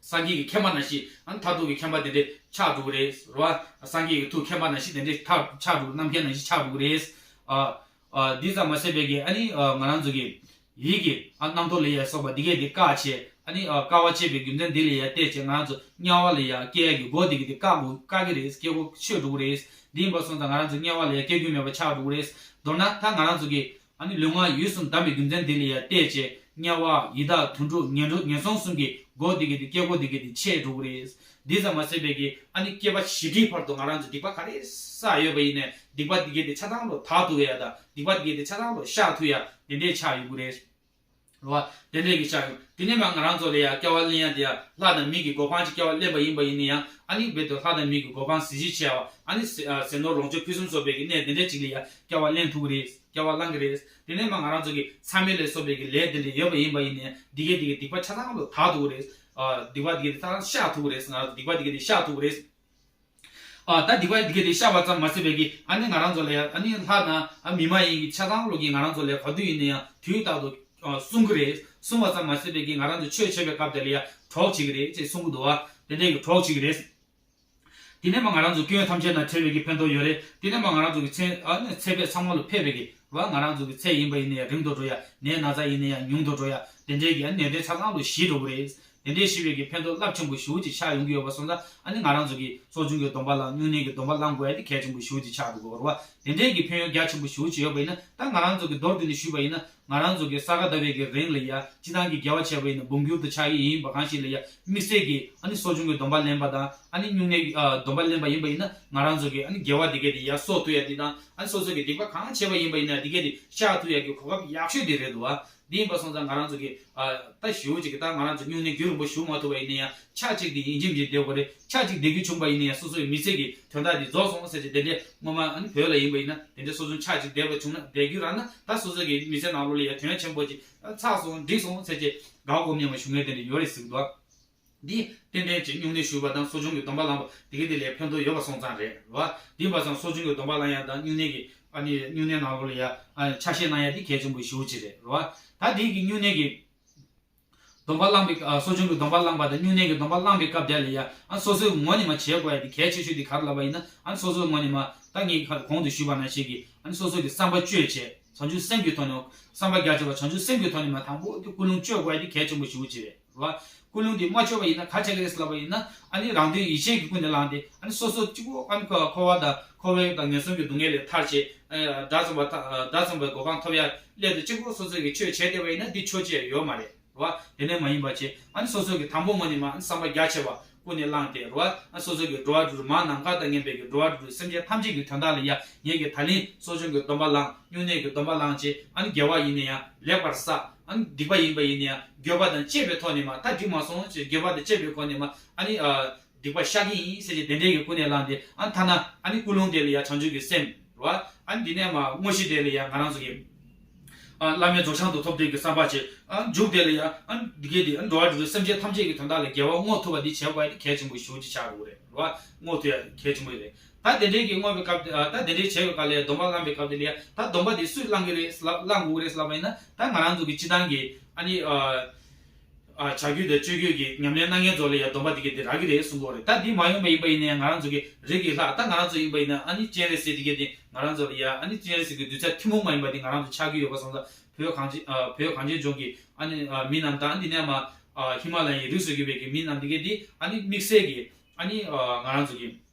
སངས་རྒྱས་ཀྱི་མཁྱེན་པ་ནང་བཞིན། ཨ་ནི་མཐར་ཐུག་གི་མཁྱེན་པ་དེ་འདྲས་ཆགས་འགྲོ་གི་རེད་རེད་བ། སངས་རྒྱས་ཀྱི་ཐུགས་མཁྱེན་པ་ནང་བཞིན་དེ་འདྲས་ཐག་ཆགས་འགྲོ། རྣམ་མཁྱེན་ནང་བཞིན་ཆགས་འགྲོ་གི་རེད། ཨ་ཨ་འདི་ཙམ་མ་ཟད་པའི་གི་ཨ་ནི་ཨ་ང་རང་ཚོ་གི་ཡིད་ཀྱི་ཨ་རྣམ་རྟོག་ལ་ཡ་སོགས་པ་འདི་གས་དེ་བཀག་བྱས། ཨ་ནི་ཨ་དཀའ་བ་སྤྱད་པའི་རྒྱུ་མཚན་འདི་ལ་ཡང་བལྟས་བྱས་ང་རང་ཚོ་དམྱལ་བ་ལ་ཡང་སྐྱེ་ཡ་གི་སྒོ་འདི་གི་དེ་བཀག་དགོས་བཀག་གི་རེད། སྐྱེ་སྒོ་ཆོད་འགྲོ་གི་རེད། འདི་ཡིན་པ་སོང་ཙང་ང་རང་ཚོ་དམྱལ་བ་ལ་ཡང་སྐྱེ་རྒྱུ་མེད་པ་ཆགས་འགྲོ་གི་རེད། མདོར་ན་ད་ང་རང་ཚོ་གི་ཨ་ནི་ལུས་ངག་ཡིད་གསུམ་བསྡམས་པའི་རྒྱུ་མཚན་འདི་ལ་ཡང་བལྟས་བྱས་དམྱལ་བ་ཡི་དྭགས་དུད་འགྲོ་ངན་འགྲོ་ངན་སོང་གསུམ་གྱི་སྒོ་འདི་གི་དེ་སྐྱེ་སྒོ་འདི་གི་དེ་ཆད་འགྲོ་གི་རེད། འདི་ཙམ་མ་ཟད་པའི་གི་ཨ་ནི་སྐྱེ་བ་བཞི་ཁྲིའི་བར་དུ་ང་རང་ཚོ་སྡིག་པ་ག་རེ་བསགས་ཡོད་པ་ཡིན་ནའི་སྡིག་པ་འདི་གི་དེ་ཆ་ཚང་ལོ་དག་ཐུབ་ཡ་དང་སྡིག་པ་འདི་གི་དེ་ཆ་ཚང་ལོ་བཤགས་ཐུབ་ཡ་དེ་འདྲས་ཆགས་ཡོང་གི་རེད། རེད་བ། དེ་འདྲས་ཀྱི་ཆགས་ཡོང་། དེ་ནས་མ་ང་རང་ཚོ་ལ་ཡང་སྐྱེ་བ་ལེན་ཡ་དེ་ཡང་ལྷ་དང་མི་གི་གོ་འཕང་ཅིག་སྐྱེ་བ་ལེན་པ་ཡིན་པ་ཡིན་ན་ཡང་ཨ་ནི་རྦད་དེ་ལྷ་དང་མི་གི་གོ་འཕང་གཟི་བརྗིད་ཆེ་བ་ཨ་ནི་ཟས་ཨ་ཟས་ནོར་ལོངས་སྤྱོད་ཕུན་སུམ་ཚོགས་པའི་གི་གནས་དེ་འདྲས་ཅིག་ལ་ཡང་སྐྱེ་བ་ལེན་ཐུབ་ཀྱི་རེད། སྐྱེ་བ་བླང་གི་རེད། དེ་ནས་མ་ང་རང་ཚོ་གི་མཚམས་མེད་ལ་སོགས་པའི་གི་ལས་དེ་འདྲས་ཡོད་པ་ཡིན་པ་ཡིན་ན་ཡང་འདི་གའི་འདི་གའི་སྡིག་པ་ཆ་ཚང་ལོ་དག་ཐུབ་ཀྱི་རེད། ཨ་སྡིག་པ་འདི་གའི་འདི་ཆ་ཚང་བཤགས་ཐུབ་ཀྱི་རེད། ང་རང་ཚོ་སྡིག་པ་འདི་གའི་འདི་བཤགས་ཐུབ་ཀྱི་རེད། ཨ་ད་སྡིག་པ་འདི་ག་དེ་བཤགས་པ་ཙམ་མ་ཟད་པའི་གི་ཨ་ནི་ང་རང་ཚོ་ལ་ཡང་ཨ་ནི་ལྷ་དང་ཨ་མི་མ་ཡིན་གྱི་ཆ་ཚང་ལོ་གི་ང་རང་ཚོ་ལ་ག་དུས་ཡིན་ན་ཡང་དུས་རྟག་ཏུ་ཨ་སྲུང་གི་རེད། སྲུང་བ་ཙམ་མ་ཟད་པའི་གི་ང་རང་ཚོ་ཆོས་བྱེད་པའི་སྐབས་དེ་ལ་ཡང་གྲོགས་བྱེད་ཀྱི་རེད་ཅེས་གསུང་གི་འདུག་བ། དེ་འདྲའི་གི་གྲོགས་བྱེད་ཀྱི་རེད། དེ་ནས་མ་ང་རང་ཚོ་སྐྱོན་ཐམས་ཅད་ན་བྲལ་བའི་གི་ཕན་ཐོགས་ཡོད་རེད། དེ་ནས་མ་ང་རང་ཚོ་གི་ཚེ་ཨ་ནི་ཚེ་འཕོས་ཚང་མ་ལ་ཕེབས་པའི་གི་བ་ང་རང་ཚོ་གི་ཚེ་ཡིན་པ་ཡིན་ན་ཡང་རིང་དུ་འགྲོ་ཡ་ནད་ན་ཚ་ཡིན་ན་ཡང་ཉུང་དུ་འགྲོ་ཡ་དེ་འདྲའི་གི་ཨ་ནི་ནད་གདོན་ཆ་ཚང་ལོ་ཞི་འགྲོ་གི་རེད། དེ་འདྲའི་ཞི་བའི་གི་ཕན་ཐོགས་རླབས་ཆེན་པོ་ཞེ་པོ་ཅིག་ཆགས་ཡོང་གི་ཡོད་པ་སོང་ཙང་ཨ་ནི་ང་རང་ཚོ་གི་གསོ་སྦྱོང་གི་སྡོམ་པ་བླངས་སྨྱུང་གནས་ཀྱི་སྡོམ་པ་བླང་དགོས་ཡ་དེ་གལ་ཆེན་པོ་ཞེ་པོ་ཅིག་ཆགས་འགྲོ་གི་ཡོད་རེད་བ། དེ་འདྲའི་གི་ཕན་ཡོན་རྒྱ་ཆེན་པོ་ཞེ་པོ་ཅིག་ཡོད་པ་ཡིན་ན་ད་ང་རང་ཚོ་གི་མདོར་བསྡུས་ནས་ཞུས་པ་ཡིན་ན་ང་རང་ཚོ་གི་ས་ག་ཟླ་བའི་གི་རིང་ལ་ཡ་སྤྱི་བཏང་གི་དགེ་བ་བྱས་པ་ཡིན་ན་འབུམ་འགྱུར་དུ་ཆགས་ཀྱི་ཡིན་པ་གང་ཞིག་ལ་ཡ་དམིགས་བསལ་གྱི་ཨ་ནི་གསོ་སྦྱོང་གི་སྡོམ་པ་ལེན་པ་དང་ཨ་ནི་སྨྱུང་གནས་ཀྱི་ཨ་སྡོམ་པ་ལེན་པ་ཡིན་པ་ཡིན་ན་ང་རང་ཚོ་གི་ཨ་ནི་དགེ་བ་དེ་གས་དེ་ཡ་གསོག་ཐུབ་ཡ་དེ་དང་ཨ་ནི་སོ་སོ་གི་སྡིག་པ་གང་བྱས་པ་ཡིན་པ་ཡིན་ན་དེ་གས་དེ་བཤགས་ཐུབ་ཡ་གི་གོ་སྐབས་ཡག་ཤོས་དེ་རེད་འདུག་བ། འདི་ཡིན་པ་སོང་ཙང་ང་རང་ཚོ་གི་ཨ་ད་ཞེ་པོ་ཅིག་གི་ད་ང་རང་ཚོ་སྨྱུང་གནས་རྒྱུན་རིང་པོ་ཞུ་མ་ཐུབ་པ་ཡིན་ན་ཡང་ཆ་གཅིག་དེ་ཡིན་གཅིག་མིན་གཅིག་བསྡད་དགོས་རེད། ཆ་གཅིག་བསྡད་རྒྱུ་བྱུང་པ་ཡིན་ན་ཡང་སོ་སོའི་མི་ཚེ་གི་དོན་དག་འདི་རྫོགས་སོང་ཟེར་གྱི་དེ་འདྲས་སྔོན་མ་ཨ་ནི་བོད་ལ་ཡིན་པ་ཡིན་ན་དེ་འདྲས་སོ་སོ་ཆ་གཅིག་བསྡད་པ་བྱུང་ན་བསྡད་རྒྱུ་རག་ན་ད་སོ་སོ་གི་མི་ཚེ་ནང་ལོགས་ལ་ཡང་དོན་ཆེན་པོ་ཅིག་ཚར་སོང་འགྲིག་སོང་ཟེར་གྱི་དགའ་སྒོམ་སྙམ་པ་ཞུ་མཁན་དེ་འདྲས་ཡོད་རེད་ཟེར་གྱི་འདུག་འདི་ཏན་ཏན་ཅིག་སྨྱུང་གནས་ཞུས་པ་དང་གསོ་སྦྱོང་གི་སྡོམ་པ་བླངས་པ་དེ་ག་དེ་ལས་ཕན་ཐོགས་ཡོད་པ་སོང་ཙང་རེད་རེད་བ། འདི་ཡིན་པ་སོང་གསོ་སྦྱོང་གི་སྡོམ་པ་བླངས་ཡ་དང་སྨྱུང་གནས་ཀྱི་ཨ་ནི་སྨྱུང་གནས་ནང་ལོགས་ལ་ཡ་ཨ་ཆ་ཤས་གནང་ཡ་དེ་གལ་ཆེན་པོ་ཞེ་པོ་ཅིག་རེད་རེད་བ། ད་འདི་གི་སྨྱུང་གནས་ཀྱི་སྡོམ་པ་བླངས་པའི་ཨ་གསོ་སྦྱོང་གི་སྡོམ་པ་བླངས་པ་དང་སྨྱུང་གནས་ཀྱི་སྡོམ་པ་བླངས་པའི་སྐབས་དེ་ལ་ཡ་ཨ་སོ་སོའི་ངོས་ནས་མ་བྱེད་དགོས་ཡ་དེ་གལ་ཆེ་ཤོས་དེ་ག་རེ་ལབ་པ་ཡིན་ན་ཨ་སོ་སོའི་ངོས་ནས་མ་ད་ངས་གོང་དུ་ཞུས་པ་ནང་བཞིན་གྱི་ཨ་སོ་སོ་གི་བསམ་པ་བཅོས་བྱས་བྱང་ཆུབ་སེམས་ཀྱི་ཐོག་ནས་བསམ་པ་རྒྱ་ཆེ་བ་བྱང་ཆུབ་སེམས་ཀྱི་ཐོག་ནས་མ་དང་པོ་དེ་ཀུན་སློང་བཅོས་དགོས་ཡ་དེ་གལ་ཆེན་པོ་ཞེ་པོ་ཅིག་རེད། རེད་བ། ཀུན་སློང་འདི་མ་བཅོས་པ་ཡིན་ན་ག་ཆགས་ཀྱི་རེད་ཟེར་ལབ་པ་ཡིན་ན་ཨ་ནི་རང་དོན་ཡིད་བྱེད་ཀྱི་ཀུན་ནས་བསླངས་ཏེ་ཨ་ནི་སོ་སོ་གཅིག་པོ་ཨ་ནི་འཁོར་བ་དང་འཁོར་བའི་དང་ངན་སོང་གི་སྡུག་བསྔལ་ལས་ཐར་བྱེད་དགྲ་བཅོམ་པ་དགྲ་བཅོམ་པའི་གོ་འཕང་ཐོབ་ཡ་སླད་དུ་གཅིག་པོ་སོ་སོ་གི་ཆོས་བྱས་བསྡད་པ་ཡིན་ན་འདི་ཆོས་བྱས་ཡོད་མ་རེད་རེད་བ། དེ་ནས་མ་ཡིན་པ་བྱེད་ཨ་ནི་སོ་སོ་གི་དང་པོ་ངོས་ནས་མ་ཨ་ནི་བསམ་པ་རྒྱ་ཆེ་བ་ཀུན་ནས་བསླངས་ཏེ་རེད་བ། ཨ་སོ་སོ་གི་འགྲོ་བ་དྲུག་མར་ནམ་མཁའ་དང་མཉམ་པའི་གི་འགྲོ་བ་དྲུག་སེམས་ཅན་ཐམས་ཅད་ཀྱི་དོན་དག་ལ་ཡ་ངེད་ཀྱིས་ད་ལན་གསོ་སྦྱོང་གི་སྡོམ་པ་བླངས་སྨྱུང་གནས་ཀྱི་སྡོམ་པ་བླངས་བྱས་ཨ་ནི་དགེ་བ་ཡིན་ན་ཡང་ལེགས་པར་བསགས། ཨ་ནི་སྡིག་པ་ཡིན་པ་ཡིན་ན་ཡང་འགྱོད་པ་དང་བཅས་པའི་ཐོག་ནས་མ་ད་འགྲིག་མ་སོང་ཞེས་འགྱོད་པ་དང་བཅས་པའི་སྒོ་ནས་མ་ཨ་ནི་ཨ་སྡིག་པ་བཤགས་ཀྱི་ཡིན་ཟེར་གྱི་དེ་འདྲའི་གི་ཀུན་ནས་བསླངས་ཏེ་ཨ་ནི་ཐ་ན་ཨ་ནི་ཀུན་སློང་དེ་ལ་ཡང་བྱང་ཆུབ་ཀྱི་སེམས་རེད་བ། ཨ་ནི་འདི་ནས་མ་དངོས་གཞི་དེ་ལ་ཡང་ང་རང་ཚོ་གི་ཨ་བླ་མེད་རྫོགས་བྱང་དུ་ཐོབ་འདོད་ཀྱི་བསམ་པ་བྱེད་ཨ་མཇུག་དེ་ལ་ཡང་ཨ་ནི་འདི་གའི་དེ་ཨ་ནི་འགྲོ་བ་རིགས་དྲུག་སེམས་ཅན་ཐམས་ཅད་ཀྱི་དོན་དག་ལ་དགེ་བ་བསྔོ་ཐུབ་པ་འདི་བྱེད་དགོས་ཡ་དེ་གལ་ཆེན་པོ་ཞེ་པོ་ཅིག་ཆགས་འགྲོ་གི་རེད་རེད་བ། བསྔོ་ཐུབ་ཡ་གལ་ཆེན་པོ་རེད། ད་དེ་འདྲའི་གི་བསྔོ་བའི་སྐབས་དེ་ཨ་ད་དེ་འདྲའི་བྱས་པའི་སྐབས་ལ་སྡོམ་པ་བླངས་པའི་སྐབས་དེ་ལ་ཡ་ད་སྡོམ་པ་དེ་སུས་བླང་གི་རེད་ལབ་བླང་དགོས་ཀྱི་རེད་ལབ་པ་ཡིན་ན་ད་ང་རང་ཚོ་གི་སྤྱི་བཏང་གི་ཨ་ནི་ཨ་ཨ་བྱ་རྒྱུད་དང་སྤྱོད་རྒྱུད་ཀྱི་ཉམས་ལེན་གནང་མཁན་ཚོ་ལ་ཡ་སྡོམ་པ་དེ་གས་དེ་རག་གི་རེད་གསུང་གི་ཡོད་རེད། ད་འདི་མ་ཡོང་པ་ཡིན་པ་ཡིན་ན་ཡང་ང་རང་ཚོ་གི་རིགས་ཀྱི་ལྷ་ད་ང་རང་ཚོ་ཡིན་པ་ཡིན་ན་ཨ་ནི་སྤྱན་རས་གཟིགས་དེ་གས་དེ་ང་རང་ཚོ་ལ་ཡ་ཨ་ནི་སྤྱན་རས་གཟིགས་ཀྱི་གདུལ་བྱ་ཐུན་མོང་མ་ཡིན་པ་དེ་ང་རང་ཚོ་ཆགས་ཀྱི་ཡོད་པ་སོང་ཙང་བོད་གངས་ཅན་ཨ་བོད་གངས་ཅན་ལྗོངས་ཀྱི་ཨ་ནི་ཨ་མི་རྣམས་དང་འདི་ནས་མ་ཨ་ཧི་མ་ལ་ཡའི་རིགས་སུ་གྱུར་པའི་གི་མི་རྣམས་དེ་གས་དེ་ཨ་ནི་དམིགས་བསལ་གྱི་ཨ་ནི་ཨ་ང་རང་ཚོ་གི་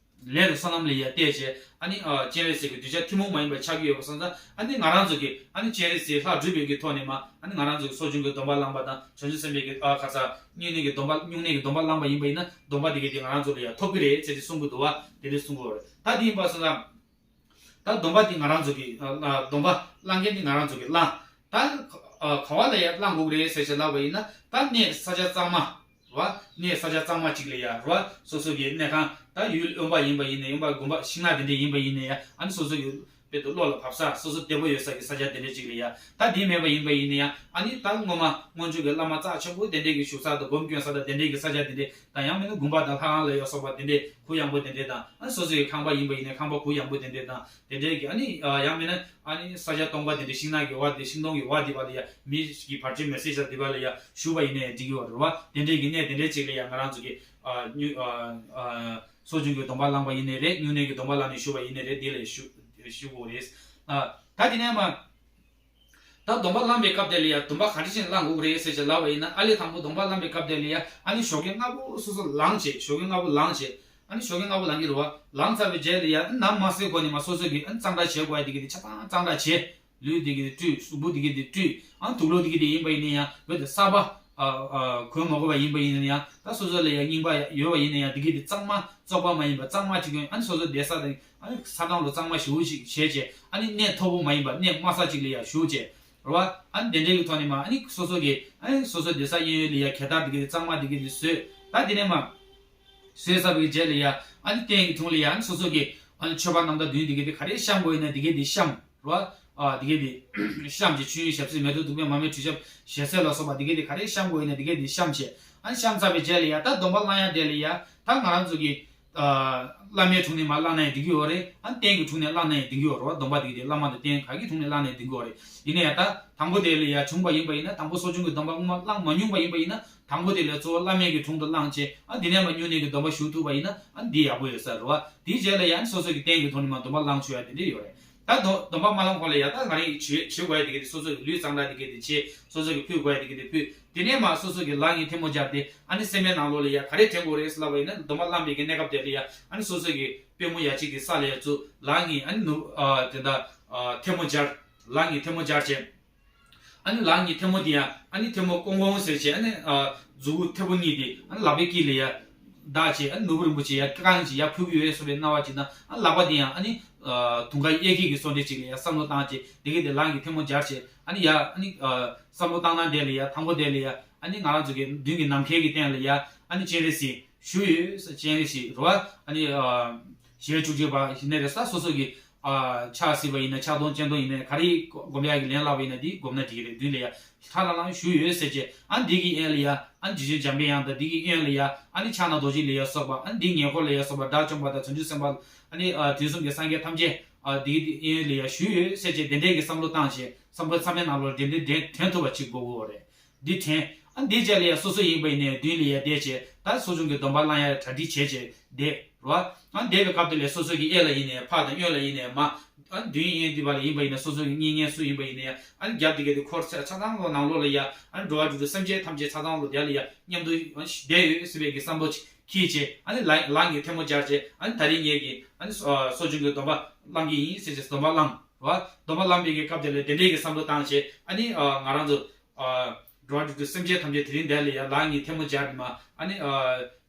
ལས་དང་བསོད་ནམས་ལ་ཡ་བལྟས་བྱས་ཨ་ནི་ཨ་སྤྱན་རས་གཟིགས་ཀྱི་གདུལ་བྱ་ཐུན་མོང་མ་ཡིན་པ་ཆགས་ཀྱི་ཡོད་པ་སོང་ཙང་ཨ་ནི་ང་རང་ཚོ་གི་ཨ་ནི་སྤྱན་རས་གཟིགས་ལྷ་སྒྲུབ་པའི་གི་ཐོག་ནས་མ་ཨ་ནི་ང་རང་ཚོ་གི་གསོ་སྦྱོང་གི་སྡོམ་པ་བླངས་པ་དང་བྱང་ཆུབ་སེམས་དཔའི་གི་ཨ་ཁ་ཚ་སྨྱུང་གནས་ཀྱི་སྡོམ་པ་སྨྱུང་གནས་ཀྱི་སྡོམ་པ་བླངས་པ་ཡིན་པ་ཡིན་ན་སྡོམ་པ་དེ་གི་དེ་ང་རང་ཚོ་ལ་ཡ་ཐོབ་ཀྱི་རེད་ཟེར་ཏེ་གསུང་གི་འདུག་བ། དེ་འདྲས་གསུང་གི་ཡོད་རེད། ད་དེ་ཡིན་པ་སོང་ཙང་ད་སྡོམ་པ་དེ་ང་རང་ཚོ་གི་ཨ་ཨ་སྡོམ་པ་བླང་མཁན་དེ་ང་རང་ཚོ་གི་བླང་ད་ཨ་ག་བ་ལ་ཡ་བླང་དགོས་ཀྱི་རེད་ཟེར་བྱས་ལབ་པ་ཡིན་ན་ད་གནས་ས་ཆ་གཙང་མ། རེད་བ། གནས་ས་ཆ་གཙང་མ་གཅིག་ལ་ཡ་རེད་བ། སོ་སོ་གི་གནས་ཁང་ད་ཡུལ་དབེན་པ་ཡིན་པ་ཡིན་ནའི་དབེན་པ་དགོན་པ་ཤིང་ནགས་དེ་འདྲས་ཡིན་པ་ཡིན་ནའི་ཡ་ཨ་ནི་སོ་སོ་གི་དཔེ་དུ་བློ་ལ་བབས་ས་སོ་སོ་བདེ་པོ་ཡོད་ས་གི་ས་ཆ་དེ་འདྲས་གཅིག་ལ་ཡ་ད་དེ་མེད་པ་ཡིན་པ་ཡིན་ནའི་ཡ་ཨ་ནི་ད་སྔོན་མ་སྔོན་བྱོན་གི་བླ་མ་རྩ་ཆེན་པོ་དེ་འདྲས་གི་བཞུགས་ས་དང་སྒོམ་སྐྱོན་ས་དང་དེ་འདྲས་གི་ས་ཆ་དེ་འདྲས་དང་ཡང་མིན་ན་དགོན་པ་དང་ལྷ་ཁང་ལ་ཡ་སོགས་པ་དེ་འདྲས་གུ་ཡངས་པོ་དེ་འདྲས་དང་ཨ་ནི་སོ་སོ་གི་ཁང་པ་ཡིན་པ་ཡིན་ནའི་ཁང་པ་གུ་ཡངས་པོ་དེ་འདྲས་དང་དེ་འདྲས་གི་ཨ་ནི་ཡང་མིན་ན་ཨ་ནི་ས་ཆ་སྟོང་པ་དེ་འདྲས་ཤིང་ནགས་གི་འོག་དེ་ཤིང་སྡོང་གི་འོག་དེ་བ་ལ་ཡ་མི་གི་བར་ཆད་མེད་ས་ཆ་དེ་བ་ལ་ཡ་བཞུགས་པ་ཡིན་ནའི་འགྲིག་གི་ཡོད་རེད་བ། དེ་འདྲས་གི་གནས་དེ་འདྲས་གཅིག་ལ་ཡ་ང་རང་ཚོ་གི་ཨ་ནི་ཨ་ཨ་གསོ་སྦྱོང་གི་སྡོམ་པ་བླངས་པ་ཡིན་ནའི་རེད། སྨྱུང་གནས་ཀྱི་སྡོམ་པ་བླངས་ནས་བཞུགས་པ་ཡིན་ནའི་རེད། དེ་ལ་བཞུགས་བཞུགས་དགོས་རེད། ཨ་ད་དེ་ནས་མ་ ད་སྡོམ་པ་བླངས་པའི་སྐབས་དེ་ལ་ཡ་སྡོམ་པ་ག་རེ་བྱས་ནས་བླང་དགོས་ཀྱི་རེད་ཟེར་བྱས་ལབ་པ་ཡིན་ན། ཨ་ལས་དང་པོ་སྡོམ་པ་བླངས་པའི་སྐབས་དེ་ལ་ཡ་ཨ་ནི་ཞོགས་ཀས་སྔ་པོ་སོ་སོ་ལངས་བྱས། ཞོགས་ཀས་སྔ་པོ་ལངས་བྱས། ཨ་ནི་ཞོགས་ཀས་སྔ་པོ་ལངས་ཀྱི་རེད་བ། ལངས་ཚར་བའི་རྗེས་ལ་ཡ་ཨ་ནི་ནམ་མ་སེར་གོང་ནས་མ་སོ་སོ་གིས་ཨ་ནི་གཙང་སྦྲ་བྱེད་དགོས་ཡ་དེ་གི་དེ་ཆ་ཚང་གཙང་སྦྲ་བྱས། ལུས་དེ་གི་དེ་བཀྲུས། གཟུགས་པོ་དེ་གི་དེ་བཀྲུས། ཨ་ནི་དུག་ལོག་དེ་གི་དེ་ཡིན་པ་ཡིན་ན་ཡང་བོད་དུ་གསར་པ་ཨ་ཨ་གོན་མ་དགོས་པ་ཡིན་པ་ཡིན་ན་ཡང་། ད་སོ་སོ་ལ་ཡ་རྙིང་པ་ཡ་ཡོད་པ་ཡིན་ན་ཡང་དེ་གི་དེ་གཙང་མ་བཙོག་པ་མ་ཡིན་པ་གཙང་མ་ཅིག་གྱོན། ཨ་ནི་སོ་སོ་བསྡད་ས་དང་ཨ་ནི་ས་ཐང་ལ་གཙང་མ་ཞེ་པོ་ཅིག་བྱས་བྱས། ཨ་ནི་གནས་མཐོ་པོ་མ་ཡིན་པ་གནས་དམའ་ས་ཅིག་ལ་ཡ་བཞུགས་བྱས། རེད་བ། ཨ་ནི་དེ་འདྲའི་གི་ཐོག་ནས་མ་ཨ་ནི་སོ་སོ་གི་ཨ་ནི་སོ་སོ་བསྡད་ས་གཡས་གཡོན་ལ་ཡ་གད་བདར་དེ་གི་དེ་གཙང་མ་དེ་གི་དེ་བཟོས། ད་དེ་ནས་མ་བཟོས་ཚར་བའི་རྗེས་ལ་ཡ་ཨ་ནི་སྟན་གྱི་དྲུང་ལ་ཡ་ཨ་ནི་སོ་སོ་གི་ཨ་ནི་མཆོད་པ་རྣམ་དག་བདུན་དེ་གི་དེ་ག་རེ་བཤམས་དགོས་ཡིན་ན་དེ་གི་དེ་བཤམས། རེད་བ། ཨ་དེ་གི་དེ་བཤམས་བྱས། མཆོད་ཡོན་ཞབས་བསིལ་མེ་ཏོག་བདུག་སྤོས་མར་མེ་དྲི་ཆབ་ཞལ་ཟས་ལ་སོགས་པ་དེ་གི་དེ་ག་རེ་བཤམས་དགོས་ཡིན་ན་དེ་གི་དེ་བཤམས་བྱས། ཨ་ནི་བཤམས་ཚར་བའི་རྗེས་ལ་ཡ་ད་སྡོམ་པ་བླང་ཡ་དེ་ལ་ཡ་ད་ང་རང་ཚོ་གི་ཨ་བླ་མའི་དྲུང་ནས་མར་བླངས་ན་ཡང་འགྲིག་གི་ཡོད་རེད། ཨ་ནི་རྟེན་གྱི་དྲུང་ནས་བླངས་ན་ཡང་འགྲིག་གི་ཡོད་རེད་བ། སྡོམ་པ་དེ་གི་དེ་བླ་མ་དང་རྟེན་ག་གི་དྲུང་ནས་བླངས་ན་ཡང་འགྲིག་གི་ཡོད་རེད། ཡིན་ན་ཡང་ད་དང་པོ་དེ་ལ་ཡ་བྱུང་བ་ཡིན་པ་ཡིན་ན། དང་པོ་གསོ་སྦྱོང་གི་སྡོམ་པ་སྔོན་མ་བླངས་མ་མྱོང་བ་ཡིན་པ་ཡིན་ན། དང་པོ་དེ་ལ་གཙོ་བོ་བླ་མའི་གི་དྲུང་དུ་བླངས་བྱས། ཨ་འདི་ནས་མ་སྨྱུང་གནས་ཀྱི་སྡོམ་པ་ཞུ་ཐུབ་པ་ཡིན་ན་ཨ་འདི་ཡག་པོ་ཡོད་ས་རེད་བ། དེའི་རྗེས་ལ་ཡང་སོ་སོ་གི་རྟེན་གྱི་དྲུང་ནས་མ་སྡོམ་པ་བླངས་ཆོག་ཡ་དེ་འདྲ་ཡོད་རེད། ད་སྡོམ་སྡོམ་པ་མ་བླངས་གོང་ལ་ཡ་ད་ང་རང་གིས་བྱེད་བྱེད་དགོས་ཡ་དེ་གི་དེ་སོ་སོ་གི་ལུས་གཙང་སྦྲ་དེ་གི་དེ་བྱེད། སོ་སོ་གི་ཕུད་དགོས་ཡ་དེ་གི་དེ་ཕུད། དེ་ནས་མ་སོ་སོ་གི་ལག་གཉིས་ཐལ་མོ་སྦྱར་ཏེ་ཨ་ནི་སེམས་པའི་ནང་ལོགས་ལ་ཡ་ག་རེ་དྲན་དགོས་རེད་ཟེར་ལབ་པ་ཡིན་ན། སྡོམ་པ་བླངས་པའི་གི་གནས་སྐབས་དེ་ལ་ཡ་ཨ་ནི་སོ་སོ་གི་པུས་མོ་ཡ་གཅིག་གི་ས་ལ་ཡ་བཙུགས། ལག་གཉིས་ཨ་ནི་ནུབ་ཨ་དེ་འདྲ་ཨ་ཐལ་མོ་སྦྱར། ལག་གཉིས་ཐལ་མོ་སྦྱར་བྱས། ཨ་ནི་ལག་གཉིས་ཐལ་མོ་དེ་ཡང་ཨ་ནི་ཐལ་མོ་ཀོང་ཀོང་ཟེར་བྱས། ཨ་ནི་ཨ་མཛུབ་གུ་ཐལ་པོ་གཉིས་དེ་ཨ་ནི་ལག་པའི་དཀྱིལ་ལ་ཡ་བདག་བྱས། ཨ་ནི་ནོར་བུ་རིན་པོ་ཆེ་ཡ་རྐང་གཅིག་ཡར་ཕུལ་གྱི་ཡོད་བཟོ་བའི་སྣང་བ་ཅིག་དང་། ཨ་ནི་ལག་པ་དེ་ཡང་ཨ་ནི་ཨ་དུང་དཀར་གཡས་འཁྱིལ་གྱི་བཟོ་འདྲ་ཅིག་ལ་ཡ་བསམ་བློ་བཏང་བྱས། དེ་གི་དེ་ལག་གཉིས་ཐལ་མོ་སྦྱར་བྱས། ཨ་ནི་ཡ་ཨ་ནི་ཨ་བསམ་བློ་བཏང་སྟངས་དེ་ལ་ཡ་དང་པོ་དེ་ལ་ཡ་ཨ་ནི་ང་རང་ཚོ་གི་མདུན་གྱི་ནམ་མཁའི་གི་སྟེང་ལ་ཡ་ཨ་ནི་སྤྱན་རས་གཟིགས་བཞུགས་ཡོད་ས། སྤྱན་རས་གཟིགས་རེད་བ། ཨ་ནི་ཨ་ཞལ་བཅུ་གཅིག་པ་ཡིན་ནའི་རེད་ས། སོ་སོ་གི་ཨ་ཕྱག་བསིལ་བ་ཡིན་ན་ཕྱག་སྟོང་སྤྱན་སྟོང་ཡིན་ནའི་ག་རེ་སྒོམ་ཡག་གི་ལན་ལབ་པ་ཡིན་ན་འདི་སྒོམ་ན་འགྲིག་གི་རེད། མདུན་ལ་ཡ་ལྷ་ལྷ་ལང་བཞུགས་ཡོད་ཟེར་བྱས། ཨ་འདི་གི་གཡས་ལ་ཡ་ཨ་འཇིགས་བྱེད་འཇམ་པའི་དབྱངས་དང་། འདི་གི་གཡོན་ལ་ཡ་ཨ་ནི་ཕྱག་ན་རྡོ་རྗེ་ལ་ཡ་སོགས་པ། ཨ་འདི་ཉེ་འཁོར་ལ་ཡ་སོགས་པ་དགྲ་བཅོམ་པ་དང་བྱང་ཆུབ་སེམས་དཔའ། ཨ་ནི་ཨ་དུས་གསུམ་གྱི་སངས་རྒྱས་ཐམས་ཅད་ཨ་འདི་གི་གཡོན་ལ་ཡ་བཞུགས་ཡོད་ཟེར་བྱས། དེ་འདྲས་ཀྱི་བསམ་བློ་བཏང་བྱས། བསམ་བློ་ཚང་མའི་ནང་ལོགས་དེ་འདྲས་དྲན་དྲན་ཐུབ་པ་ཅིག་དགོས་ཀྱི་ཡོད་རེད། འདི་དྲན། ཨ་འདི་རྗེས་ལ་ཡ་སོ་སོ་ཡིན་པ་ཡིན་ནའི་མདུན་ལ་ཡ་བསྡད་བྱས། ད་གསོ་སྦྱོང་གི་སྡོམ་པ་བླང་ཡ་གྲ་སྒྲིག་བྱས་བྱས་བསྡད་རོ། ཨ་བསྡད་པའི་སྐབས་དེ་ལ་སོ་སོ་གི་གཡས་ལ་ཡིན་ནའི་ཕར་དང་གཡོན་ལ་ཡིན་ནའི་མར། ཨ་མདུན་གཡས་འདི་བ་ལ་ཡིན་པ་ཡིན་ན། སོ་སོ་གི་གཉིས་ངན་སུ་ཡིན་པ་ཡིན་ནའི་ཨ་ནི་རྒྱབ་དེ་ག་དེ་འཁོར་ཆ་ཆ་ཚང་ལོ་ནང་ལོགས་ལ་ཡ། ཨ་ནི་འགྲོ་བ་རིགས་དྲུག་སེམས་ཅན་ཐམས་ཅད་ཆ་ཚང་ལོ་དེ་ལ་ཡ་མཉམ་དུ་བསྡད་ཡོད་ཟེར་བའི་གི་བསམ་བློ་ཅིག་འཁྱེར་བྱས། ཨ་ནི་ལག་ལག་གཉིས་ཐལ་མོ་སྦྱར་བྱས། ཨ་ནི་ད་རིང་ངེད་ཀྱིས་ཨ་ནི་གསོ་སྦྱོང་གི་སྡོམ་པ་བླང་གི་ཡིན་ཟེར་བྱས་སྡོམ་པ་བླངས་རོ། སྡོམ་པ་བླངས་པའི་གི་སྐབས་དེ་ལ་དེ་འདྲའི་གི་བསམ་བློ་བཏང་བྱས། ཨ་ནི་ཨ་ང་རང་ཚོ་ཨ་འགྲོ་བ་རིགས་དྲུག་སེམས་ཅན་ཐམས་ཅད་དེ་རིང་འདི་ལ་ཡ་ལག་གཉིས་ཐལ་མོ་སྦྱར་ནས་མ། ཨ་ནི་ཨ་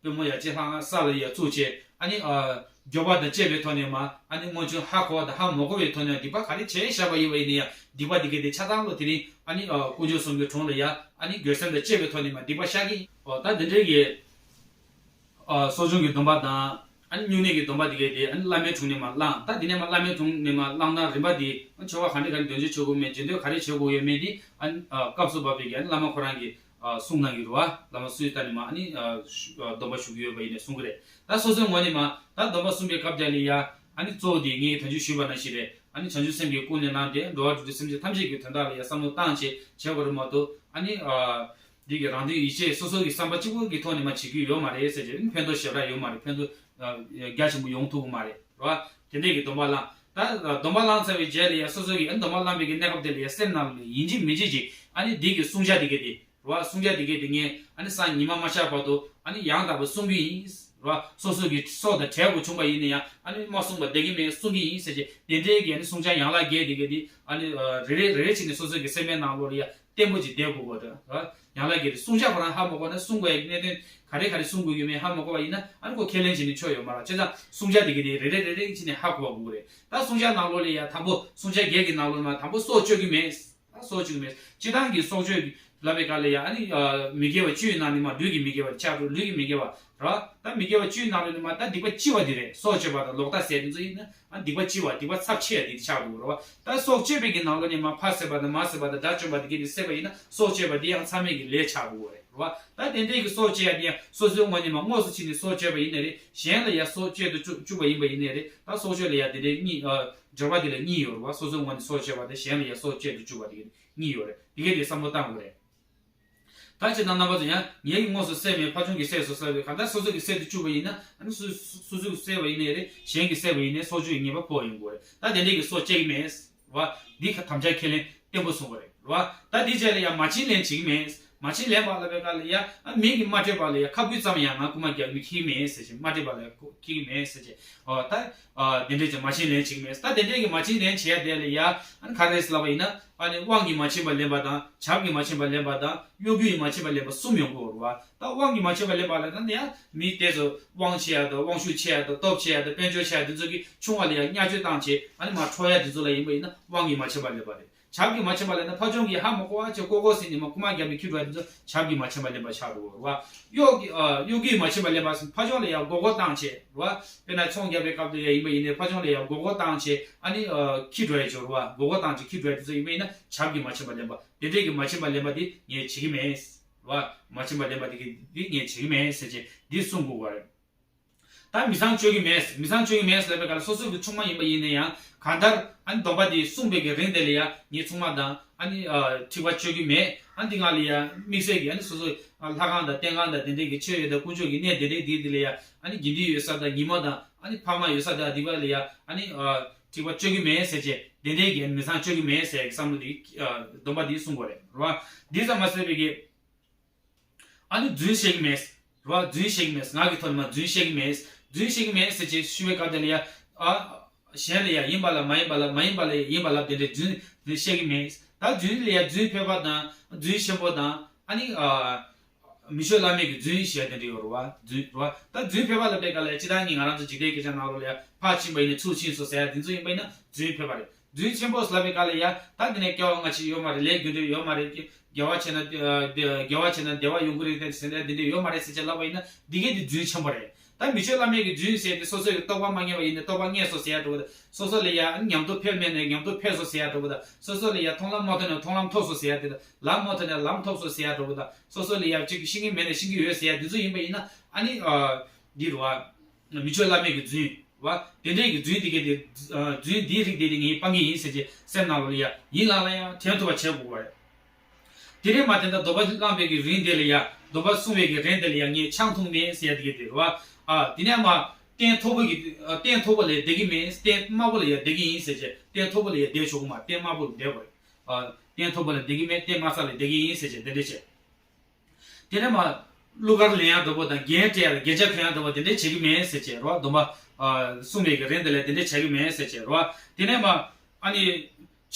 པུས་མོ་ཡ་གཅིག་ལྷང་ས་ལ་ཡ་བཙུགས་བྱས། ཨ་ནི་ཨ་མགྱོགས་པ་དང་བཅས་པའི་ཐོག་ནས་མ། ཨ་ནི་སྔོན་བྱུང་ཧ་གོ་བ་དང་ཧ་མ་གོ་བའི་ཐོག་ནས་སྡིག་པ་ག་རེ་བྱས་བཞག་པ་ཡིན་པ་ཡིན་ན་ཡང་། སྡིག་པ་འདི་ག་དེ་ཆ་ཚང་ལོ་དེ་རིང་ཨ་ནི་ཨ་དཀོན་མཆོག་གསུམ་གྱི་དྲུང་ལ་ཡ་ཨ་ནི་འགྱོད་སེམས་དང་བཅས་པའི་ཐོག་ནས་མ་སྡིག་པ་བཤགས་ཀྱི་ཡིན། ཨོ་ད་འདི་འདྲའི་གི་ཨ་གསོ་སྦྱོང་གི་སྡོམ་པ་དང་། ཨ་ནི་སྨྱུང་གནས་ཀྱི་སྡོམ་པ་འདི་གས་དེ་ཨ་ནི་བླ་མའི་དྲུང་ནས་མར་བླངས། ད་འདི་ནས་མར་བླ་མའི་དྲུང་ནས་མར་བླངས་སྟངས་རིམ་པ་འདི་ཨ་ནི་མཆོད་པ་ག་འདྲ་ག་འདྲ་འདོན་ཆོག་ཆོག་གི་མེད། རྗེས་ཟློས་ག་རེ་བྱེད་དགོས་ཡོད་མེད་འདི་ཨ་ནི་ཨ་སྐབས་སུ་བབས་པའི་གི་ཨ་ནི་བླ་མ་ཁོ་རང་གིས་ཨ་གསུངས་གནང་གི་རེད་བ། བླ་མ་སུའི་ལྟར་ནས་མར་ཨ་ནི་ཨ་ཞུ་ཨ་སྡོམ་པ་ཞུ་གི་ཡོད་པ་ཡིན་ནས་གསུང་གི་རེད། ད་སོ་སོའི་ངོས་ནས་མར་ད་སྡོམ་པ་གསུངས་པའི་སྐབས་དེ་ལ་ཡ་ཨ་ནི་གཙོ་བོ་དེ་ངས་ད་ཅི་ཞུས་པ་ནང་བཞིན་རེད། ཨ་ནི་བྱང་ཆུབ་སེམས་ཀྱི་ཀུན་ནས་བསླངས་ཏེ་འགྲོ་བ་རིགས་དྲུག་སེམས་ཅན་ཐམས་ཅད་ཀྱི་དོན་དག་ལ་ཡ་བསམ་བློ་བཏང་བྱས་བྱས་པ་རེད་མ་གཏོགས། ཨ་ནི་ཨ། འདི་གི་རང་དོན་ཡིད་བྱེད་སོ་སོ་གི་བསམ་པ་གཅིག་པོ་གི་ཐོག་ནས་མ་བྱེད་རྒྱུ་ཡོད་མ་རེད་ཟེར་གྱི། ཕན་ཐོགས་ཞེ་དྲག་ཡོད་མ་རེད། ཕན་ཐོགས་ཨ་རྒྱ་ཆེན་པོ་ཡོང་ཐུབ་ཀྱི་མ་རེད་རོ། དེ་འདྲས་ཀྱི་སྡོམ་པ་བླངས། ད་སྡོམ་པ་བླངས་ཚར་བའི་རྗེས་ལ་ཡ་སོ་སོ་གི་ཨ་སྡོམ་པ་བླངས་པའི་གི་གནས་སྐབས་དེ་ལ་ཡ་སེམས་ནང་ལ་ཡིན་གཅིག་མིན་གཅིག་ཅིག་ཨ་ནི་འདི་གི་བསྲུང་བྱ་དེ་གི་དེ་རོ། བསྲུང་བྱ་དེ་གི་དེ་ངས་ཨ་ནི་སང་ཉི་མ་མ་ཤར་བར་དུ་ཨ་ནི་ཡང་དག་པར་བསྲུང་གི་ཡིན་རོ། སོ་སོ་གི་སྲོག་དང་བྲལ་དགོས་བྱུང་པ་ཡིན་ན་ཡང་ཨ་ནི་མ་བསྲུངས་པར་བསྡད་ཀྱི་མེད། བསྲུང་གི་ཡིན་ཟེར་གྱི། དེ་འདྲས་ཀྱི་ཨ་ནི་བསྲུང་བྱ་ཡན་ལག་བརྒྱད་དེ་གི་དེ་ཨ་ནི་རེ་རེ་རེ་རེ་བྱས་ནས་སོ་སོ་གི་སེམས་པའི་ནང་ལོགས་ལ་ཡ་བརྟན་པོ་ཅིག་བསྡད་དགོས་པ་རེད། ཡང་ལ་གི་རེད། བསྲུང་བྱ་ཁོ་རང་ཧ་མ་གོ་ན། བསྲུང་དགོས་ཡ་གི་གནད་དོན་ག་རེ་ག་རེ་བསྲུང་དགོས་ཡོད་མེད་ཧ་མ་གོ་བ་ཡིན་ན། ཨ་ནི་ཁོ་ཁས་ལེན་བྱས་ནས་ཆོག་ཡོད་མ་རེད། བྱས་ཙང་བསྲུང་བྱ་དེ་གི་དེ་རེ་རེ་རེ་རེ་བྱས་ནས་ཧ་གོ་བ་དགོས་རེད། ད་བསྲུང་བྱ་ནང་ལོགས་ལ་ཡ་དང་པོ་བསྲུང་བྱ་བརྒྱད་ཀྱི་ནང་ལོགས་ལ་མ་དང་པོ་སྲོག་གཅོད་ཀྱི་མེད། ད་སྲོག་གཅོད་ཀྱི་མེད། སྤྱིར་བཏང་གི་སྲོག་གཅོད་ལབ་པའི་སྐབས་ལ་ཡ་ཨ་ནི་མི་དགེ་བ་བཅུའི་ནང་ནས་མ་ལུས་ཀྱི་མི་དགེ་བ་ཆགས་འགྲོ། ལུས་ཀྱི་མི་དགེ་བ་ར། ད་མི་དགེ་བ་བཅུའི་ནང་ལོགས་ནས་མ་ད་སྡིག་པ་ལྕི་བ་དེ་རེད། སྲོག་གཅོད་པ་དང་ལོག་ལྟ་ཟེར་དེ་ཚོ་ཡིན་ན། ཨ་སྡིག་པ་ལྕི་བ་སྡིག་པ་ཚབས་ཆེ་ཡ་དེ་ཆགས་འདུག་རེད་བ། ད་སྲོག་གཅོད་པའི་གི་ནང་ལོགས་ནས་མ་ཕ་བསད་པ་དང་མ་བསད་པ་དང་དགྲ་བཅོམ་པ་དེ་གི་དེ་བསད་པ་ཡིན་ན་སྲོག་གཅོད་པ་དེ་ཡང་མཚམས་མེད་ཀྱི་ལས་ཆགས་འདུག་རེད་བ། ད་དེ་འདྲའི་གི་སྲོག་གཅོད་ཡ་དེ་ཡང་སོ་སོའི་ངོས་ནས་མ་དངོས་སུ་ཕྱིན་ནས་སྲོག་གཅོད་པ་ཡིན་ནའི་རེད། གཞན་ལ་ཡ་སྲོག་གཅོད་དུ་བཅུག་བཅུག་པ་ཡིན་པ་ཡིན་ནའི་རེད། ད་སྲོག་གཅོད་ལ་ཡ་དེ་འདྲའི་གཉིས་ཨ་སྦྱོར་བ་དེ་ལ་གཉིས་ཡོད་རེད་བ། སོ་སོའི་ངོས་ནས་སྲོག་གཅོད་པ་དང་གཞན་ལ་ཡ་སྲོག་གཅོད་དུ་བཅུག་པ་དེ་གི་གཉིས་ཡོད་རེད། དེ་གི་དེ་བསམ་བློ་བཏང་དགོས་རེད། ད་ཅི་ན་རྣམ་པ་ཚོ་ཡང་ངེད་ཀྱིས་དངོས་སུ་བསད་མེད་ཕ་ཆུང་གིས་བསད་སོང་ཟེར་བའི་གང་ལྟར་སོ་སོ་གིས་བསད་དུ་བཅུག་པ་ཡིན་ན། ཨ་ནི་སོ་སོ་སོ་སོ་གིས་བསད་པ་ཡིན་ནའི་རེད། གཞན་གྱིས་བསད་པ་ཡིན་ནའི་སྲོག་གཅོད་ཀྱི་ཉེས་པ་ཕོག་ཡོང་གི་རེད། ད་དེ་འདྲའི་གི་སྲོག་བཅད་ཀྱི་མེད་བ། འདི་ག་དམ་བཅའ་ཁས་ལེན་བརྟན་པོ་སོང་བ་རེད་ རེད་བ། ད་དེའི་རྗེས་ལ་ཡང་མ་བྱིན་ལེན་བྱེད་ཀྱི་མེད། མ་བྱིན་ལེན་པ་ལབ་པའི་སྐབས་ལ་ཡང་མིང་གིས་མ་སྤྲད་པ་ལ་ཡང་ཁ་འབུལ་ཙམ་ཡང་ང་རྐུ་མ་རྒྱག་མི་འཁྱེར་གྱི་མེད་ཟེར་བྱས། མ་སྤྲད་པ་ལ་ཡང་འཁྱེར་གྱི་མེད་ཟེར་བྱས། ཨོ་ད་ཨ་དེ་འདྲས་ཀྱི་མ་བྱིན་ལེན་བྱེད་ཀྱི་མེད། ད་དེ་འདྲས་ཀྱི་མ་བྱིན་ལེན་བྱེད་ཡ་དེ་ལ་ཡང་ཨ་ནི་ག་རེ་ལབ་པ་ཡིན་ན། ཨ་ནི་དབང་གིས་མ་བྱིན་པ་ལེན་པ་དང་། བྱམས་ཀྱིས་མ་བྱིན་པ་ལེན་པ་དང་། གཡོ་སྒྱུ་ཡིས་མ་བྱིན་པ་ལེན་པ་གསུམ་ཡོང་གི་ཡོད་རེད་བ། ད་དབང་གིས་མ་བྱིན་པ་ལེན་པ་ལ་ད་ནི་ཡང་མི་དེ་ཚོ་དབང་ཆེ་ཡ་དང་། དབང་ཤུགས་ཆེ་ཡ་དང་། སྟོབས་ཆེ་ཡ་དང་། དཔལ་འབྱོར་ཆེ་ཡ་དེ་ཚོ་གིས་ཆུང་བ་ལ་ཡང་བརྙས་བཅོས་བཏང་བྱས། ཨ་ནི་མར་འཕྲོག་ཡ་དེ་ཚོ་ལ་ཡིན་པ་ཡིན་ན་དབང་གིས་མ་བྱིན་པ་ལེན་པ་རེད། བྱམས་ཀྱིས་མ་བྱིན་པ་ལེན་ན་ཕ་ཆུང་གིས་ཧ་མ་གོ་བ་བྱས་ཀོ་ཀོ་ཟེར་ནས་མར་རྐུ་མ་རྒྱབ་ནས་འཁྱེར་འགྲོ་ཡ་དེ་ཚོ་བྱམས་ཀྱིས་མ་བྱིན་པ་ལེན་པ་ཆགས་འགྲོ་གི་རེད་བ། གཡོ་གི་ཨ་གཡོ་སྒྱུས་མ་བྱིན་པ་ལེན་པ་ཕ་ཆུང་ལ་ཡང་མགོ་སྐོར་བཏང་བྱས་རེད་བ། དཔེར་ན་ཚོང་རྒྱག་པའི་སྐབས་དུ་ཡང་ཡིན་པ་ཡིན་ནའི་ཕ་ཆུང་ལ་ཡང་མགོ་སྐོར་བཏང་བྱས། ཨ་ནི་ཨ་འཁྱེར་འགྲོ་ཡ་ཅིག་རེད་བ། མགོ་སྐོར་བཏང་བྱས་འཁྱེར་འགྲོ་ཡ་དེ་ཚོ་ཡིན་པ་ཡིན་ན་བྱམས་ཀྱིས་མ་བྱིན་པ་ལེན་པ། དེ་འདྲས་ཀྱི་མ་བྱིན་པ་ལེན་པ་དེ་ངས་བྱེད་ཀྱི་མེད་རེད་བ། མ་བྱིན་པ་ལེན་པ་དེ་གི་དེ་ངས་བྱེད་ཀྱི་མེད་ཟེར་བྱས་འདི་གསུང་དགོས་པ་རེད། ད་མི་ཚངས་སྤྱོད་ཀྱི་མེད། མི་ཚངས་སྤྱོད་ཀྱི་མེད་ལབ་པའི་སྐབས་ལ་སོ་སོ་གི་ཆུང་མ་ཡིན་པ་ཡིན་ན་ཡང་། གང་ལྟར་ཨ་ནི་སྡོམ་པ་དེ་བསྲུངས་པའི་གི་རིང་དེ་ལ་ཡང་ངའི་ཆུང་མ་དང་ཨ་ནི་ཨ་འཁྲིག་པ་སྤྱོད་ཀྱི་མེད། ཨ་ནི་འདི་སྒང་ལ་ཡང་དམིགས་བསལ་གྱི་ཨ་ནི་སོ་སོ་ཨ་ལྷ་ཁང་དང་རྟེན་ཁང་དང་དེ་འདྲའི་གི་མཆོད་ཡོན་དང་དཀོན་མཆོག་གི་གནས་དེ་འདྲའི་དེ་དེ་ལ་ཡང་། ཨ་ནི་དགེ་འདུན་ཡོད་ས་དང་ཉི་མ་དང་ཨ་ནི་ཕ་མ་ཡོད་ས་དང་དེ་བ་ལ་ཡང་ཨ་ནི་ཨ་འཁྲིག་པ་སྤྱོད་ཀྱི་མེད་ཟེར་བྱས། དེ་འདྲའི་གི་མི་ཚངས་སྤྱོད་ཀྱི་མེད་ཟེར་གྱི་བསམ་བློ་དེ་ཨ་སྡོམ་པ་དེ་བསྲུང་དགོས་རེད་རེད་བ། འདི་ཙམ་མ་ཟད་པའི་གི་ཨ་ནི་རྫུན་བཤད་ཀྱི་མེད། རེད་བ། རྫུན་བཤད་ཀྱི་མེད། ངག་གི་ཐོག་ནས་མར་རྫུན་བཤད་ཀྱི་མེད། རྫུན་བཤད་ཀྱི་མེད་ཟེར་བྱས་ཞུ་བའི་སྐབས་དེ་ལ་ཡ། ཨ་གཞན་ལ་ཡ་ཡིན་པ་ལ་མ་ཡིན་པ་ལབ། མ་ཡིན་པ་ལ་ཡ་ཡིན་པ་ལབ། དེ་འདྲའི་རྫུན་རྫུན་བཤད་ཀྱི་མེད། ད་རྫུན་ལ་ཡ་རྫུན་ཕལ་པ་དང་། རྫུན་ཆེན་པོ་དང་། ཨ་ནི་ཨ་མི་ཆོས་བླ་མེད་ཀྱི་རྫུན་ཞེས་དེ་འདྲ་ཡོད་རེད་བ། རྫུན་རེད་བ། ད་རྫུན་ཕལ་པ་ལབ་པའི་སྐབས་ལ་ཡ་སྤྱིར་བཏང་གི་ང་རང་ཚོ་འཇིག་རྟེན་སྐད་ཆ་ནང་ལོགས་ལ་ཡ་ཕར་ཕྱིན་པ་ཡིན་ནའི་ཚུར་ཕྱིན་སོང་ཟེར་ཡ་དེ་ཚོ་ཡིན་པ་ཡིན་ན་རྫུན་ཕལ་པ་རེད། རྫུན་ཆེན་པོ་ལབ་པའི་སྐབས་ལ་ཡ། ད་འདི་ནས་སྐྱེ་བ་སྔ་ཕྱི་ཡོད་མ་རེད། ལས་རྒྱུ་འབྲས་ཡོད་མ་རེད། དགེ་བ་བྱས་ན་དགེ་བ་བྱས་ན་བདེ་བ་ཡོང་གི་རེད་དེ་ཟེར་ནས་འདི་འདྲ་ཡོད་མ་རེད་ཟེར་བྱས་ལབ་པ་ཡིན་ན་འདི་གས་འདི་རྫུན་ཆེན་པོ་རེད། ད་མི་ཆོས་བླ་མེད་ཀྱི་རྫུན་ཟེར་དེ་སོ་སོ་ཡི་རྟོགས་པ་མ་ངེས་པ་ཡིན་ནའི་རྟོགས་པ་ངེས་སོང་ཟེར་ཡ་འདྲ་བོ་དང་། སོ་སོ་ལ་ཡ་ཉམས་རྟོགས་འཕེལ་མེད་ནའི་ཉམས་རྟོགས་འཕེལ་སོང་ཟེར་ཡ་འདྲ་བོ་དང་། སོ་སོ་ལ་ཡ་མཐོང་ལམ་མ་ཐོབ་ནའི་མཐོང་ལམ་ཐོབ་སོང་ཟེར་ཡ་དེ་དང་། ལམ་མ་ཐོབ་ནའི་ལམ་ཐོབ་སོང་ཟེར་ཡ་འདྲ་བོ་དང་། སོ་སོ་ལ་ཡ་གཅིག་ཤེས་ཀྱི་མེད་ནའི་ཤེས་ཀྱི་ཡོད་ཟེར་ཡ་འདི་ཚོ་ཡིན་པ་ཡིན་ན། ཨ་ནི་ཨ་འདི་རེད་བ། མི་ཆོས་བླ་མེད་ཀྱི་རྫུན་རེད་བ། དེ་འདྲའི་གི་རྫུན་དེ་གས་དེ། ཨ་རྫུན་འདིའི་རིགས་དེ་དེ་ངས་སྤང་གི་ཡིན་ཟེར་གྱི་སེམས་ནང་ལོགས་ལ་ཡ་ཡིད་ལ་ལ་ཡང་དྲན་ཐུབ་པ་བྱེད་དགོས་པ་རེད། དེ་ནས་མར་དེ་འདྲ་སྡོམ་པ་བླངས་པའི་གི་རིང་དེ་ལ་ཡ། སྡོམ་པ་བསྲུང་བའི་གི་རིང་དེ་ལ་ཡ་ངས་ཆང་འཐུང་མེད་ཟེར་ཡ་དེ་གས་དེ་རེད་བ། ཨ་དེ་ནས་མར་སྟན་མཐོ་པོ་གི་ཨ་སྟན་མཐོ་པོ་ལ་ཡ་བསྡད་ཀྱི་མེད། སྟན་དམའ་པོ་ལ་ཡ་བསྡད་ཀྱི་ཡིན་ཟེར་བྱས། སྟན་མཐོ་པོ་ལ་ཡ་བསྡད་ཆོག་གི་མ། སྟན་དམའ་པོ་ལ་བསྡད་དགོས་རེད། ཨ་སྟན་མཐོ་པོ་ལ་བསྡད་ཀྱི་མེད། སྟན་དམའ་ས་ལ་བསྡད་ཀྱི་ཡིན་ཟེར་བྱས་དེ་འདྲ་བྱས། དེ་ནས་མར་གླུ་གར་ལེན་ཡག་འདྲ་པོ་དང་། རྒྱན་སྤྲས་ཡག་རྒྱན་ཆ་གྱོན་ཡག་འདྲ་པོ་དེ་འདྲས་བྱེད་ཀྱི་མེད་ཟེར་བྱས་རེད་བ། སྡོམ་པ་ཨ་བསྲུང་བའི་གི་རིང་དེ་ལ་དེ་འདྲས་བྱེད་ཀྱི་མེད་ཟེར་བྱས་རེད་བ། དེ་ནས་མར་ཨ་ནི་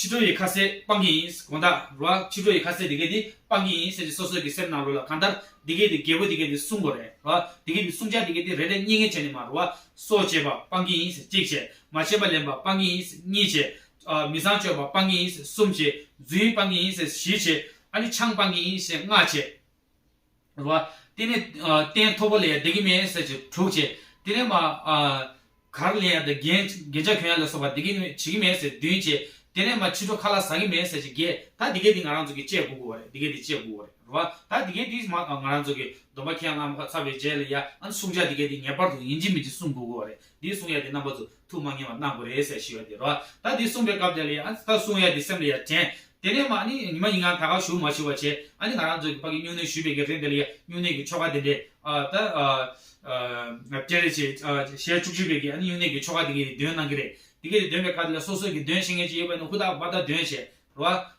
ཕྱི་དྲོ་ཡི་ཁ་ཟས་སྤང་གི་ཡིན་དགོངས་དག་རེད་བ། ཕྱི་དྲོ་ཡི་ཁ་ཟས་དེ་གས་དེ་སྤང་གི་ཡིན་ཟེར་བྱས་སོ་སོ་གི་སེམས་ནང་ལོགས་ལ། གང་ལྟར་དེ་གས་དེ་རྒྱལ་པོ་དེ་གས་དེ་བསྲུང་དགོས་རེད་བ། དེ་གས་དེ་བསྲུང་བྱ་དེ་གས་དེ་རེ་རེ་གཉིས་གཉིས་བྱས་ནས་མར་རེད་བ། སྲོག་བཅད་པ་སྤང་གི་ཡིན་ཟེར་གཅིག་བྱས། མ་བྱིན་པ་ལེན་པ་སྤང་གི་ཡིན་ཟེར་གཉིས་བྱས། ཨ་མི་ཚངས་སྤྱོད་པ་སྤང་གི་ཡིན་ཟེར་གསུམ་བྱས། རྫུན་སྤང་གི་ཡིན་ཟེར་བཞི་བྱས། ཨ་ནི་ཆང་སྤང་གི་ཡིན་ཟེར་ལྔ་བྱས། རེད་བ། དེ་ནས་ཨ་སྟན་མཐོ་པོ་ལ་ཡ་བསྡད་ཀྱི་མེད་ཟེར་བྱས་དྲུག་བྱས། དེ་ནས་མར་ཨ་གར་ལེན་ཡག་དང་རྒྱན་རྒྱན་ཆ་གྱོན་ཡག་ལ་སོགས་པ་བསྡད་ཀྱི་མེད། བྱེད་ཀྱི་མེད་ཟེར་བདུན་བྱས། དེ་ནས་མར་ཕྱི་དྲོ་ཁ་ལག་ཟ་གི་མེད་ཟེར་བྱས་བརྒྱད། ད་འདི་གས་འདི་ང་རང་ཚོ་གིས་བཅད་དགོས་ཀྱི་ཡོད་རེད། འདི་གས་འདི་བཅད་དགོས་ཀྱི་ཡོད་རེད། རེད་བ། ད་འདི་གས་འདི་མ་ང་རང་ཚོ་གིས་སྡོམ་པ་ཁས་བླངས་ཚར་བའི་རྗེས་ལ་ཡ། ཨ་ནི་བསྲུང་བྱ་འདི་གས་འདི་ངེས་པར་དུ་ཡིན་གཅིག་མིན་གཅིག་བསྲུང་དགོས་ཀྱི་ཡོད་རེད། འདི་བསྲུང་ཡག་འདི་རྣམ་པ་ཚོ་ཐུགས་མ་ངེས་པ་གནང་དགོས་རེད་ཟེར་ཞུ་ཡག་འདི་རེད་བ། ད་འདི་གསུངས་པའི་སྐབས་དེ་ལ་ཡ། ཨ་ནི་ད་བསྲུང་ཡག་འདི་སེམས་ལ་ཡ་དྲན། དེ་ནས་མར་ཨ་ནི་ཉི་མ་ཉིན་གང་ད་ག་ཞུ་མ་ཞུ་བ་བྱས། ཨ་ནི་ང་རང་ཚོ་གི་ཕ་གི་སྨྱུང་གནས་ཞུས་པའི་གི་རིང་དེ་ལ་ཡ་སྨྱུང་གནས་ཀྱི་ཆོ་ག་དེ་འདྲས། ཨ་ད་ཨ་ཨ་སྤྲེལ་རེ་བྱས། ཨ་ཞལ་བཅུ་གཅིག་པའི་གི་ཨ་ནི་སྨྱུང་གནས་ཀྱི་ཆོ་ག་དེ་གས་འདོན་གནང་གི་རེད། དེ་གས་འདོན་པའི་སྐབས་དེ་ལ་སོ་སོ་གི་འདོན་ཤེས་མཁན་ཅིག་ཡོད་པ་ཡིན་ན་ཧུར་ཐག་འབད་ཐག་འདོན་བྱས། རེད་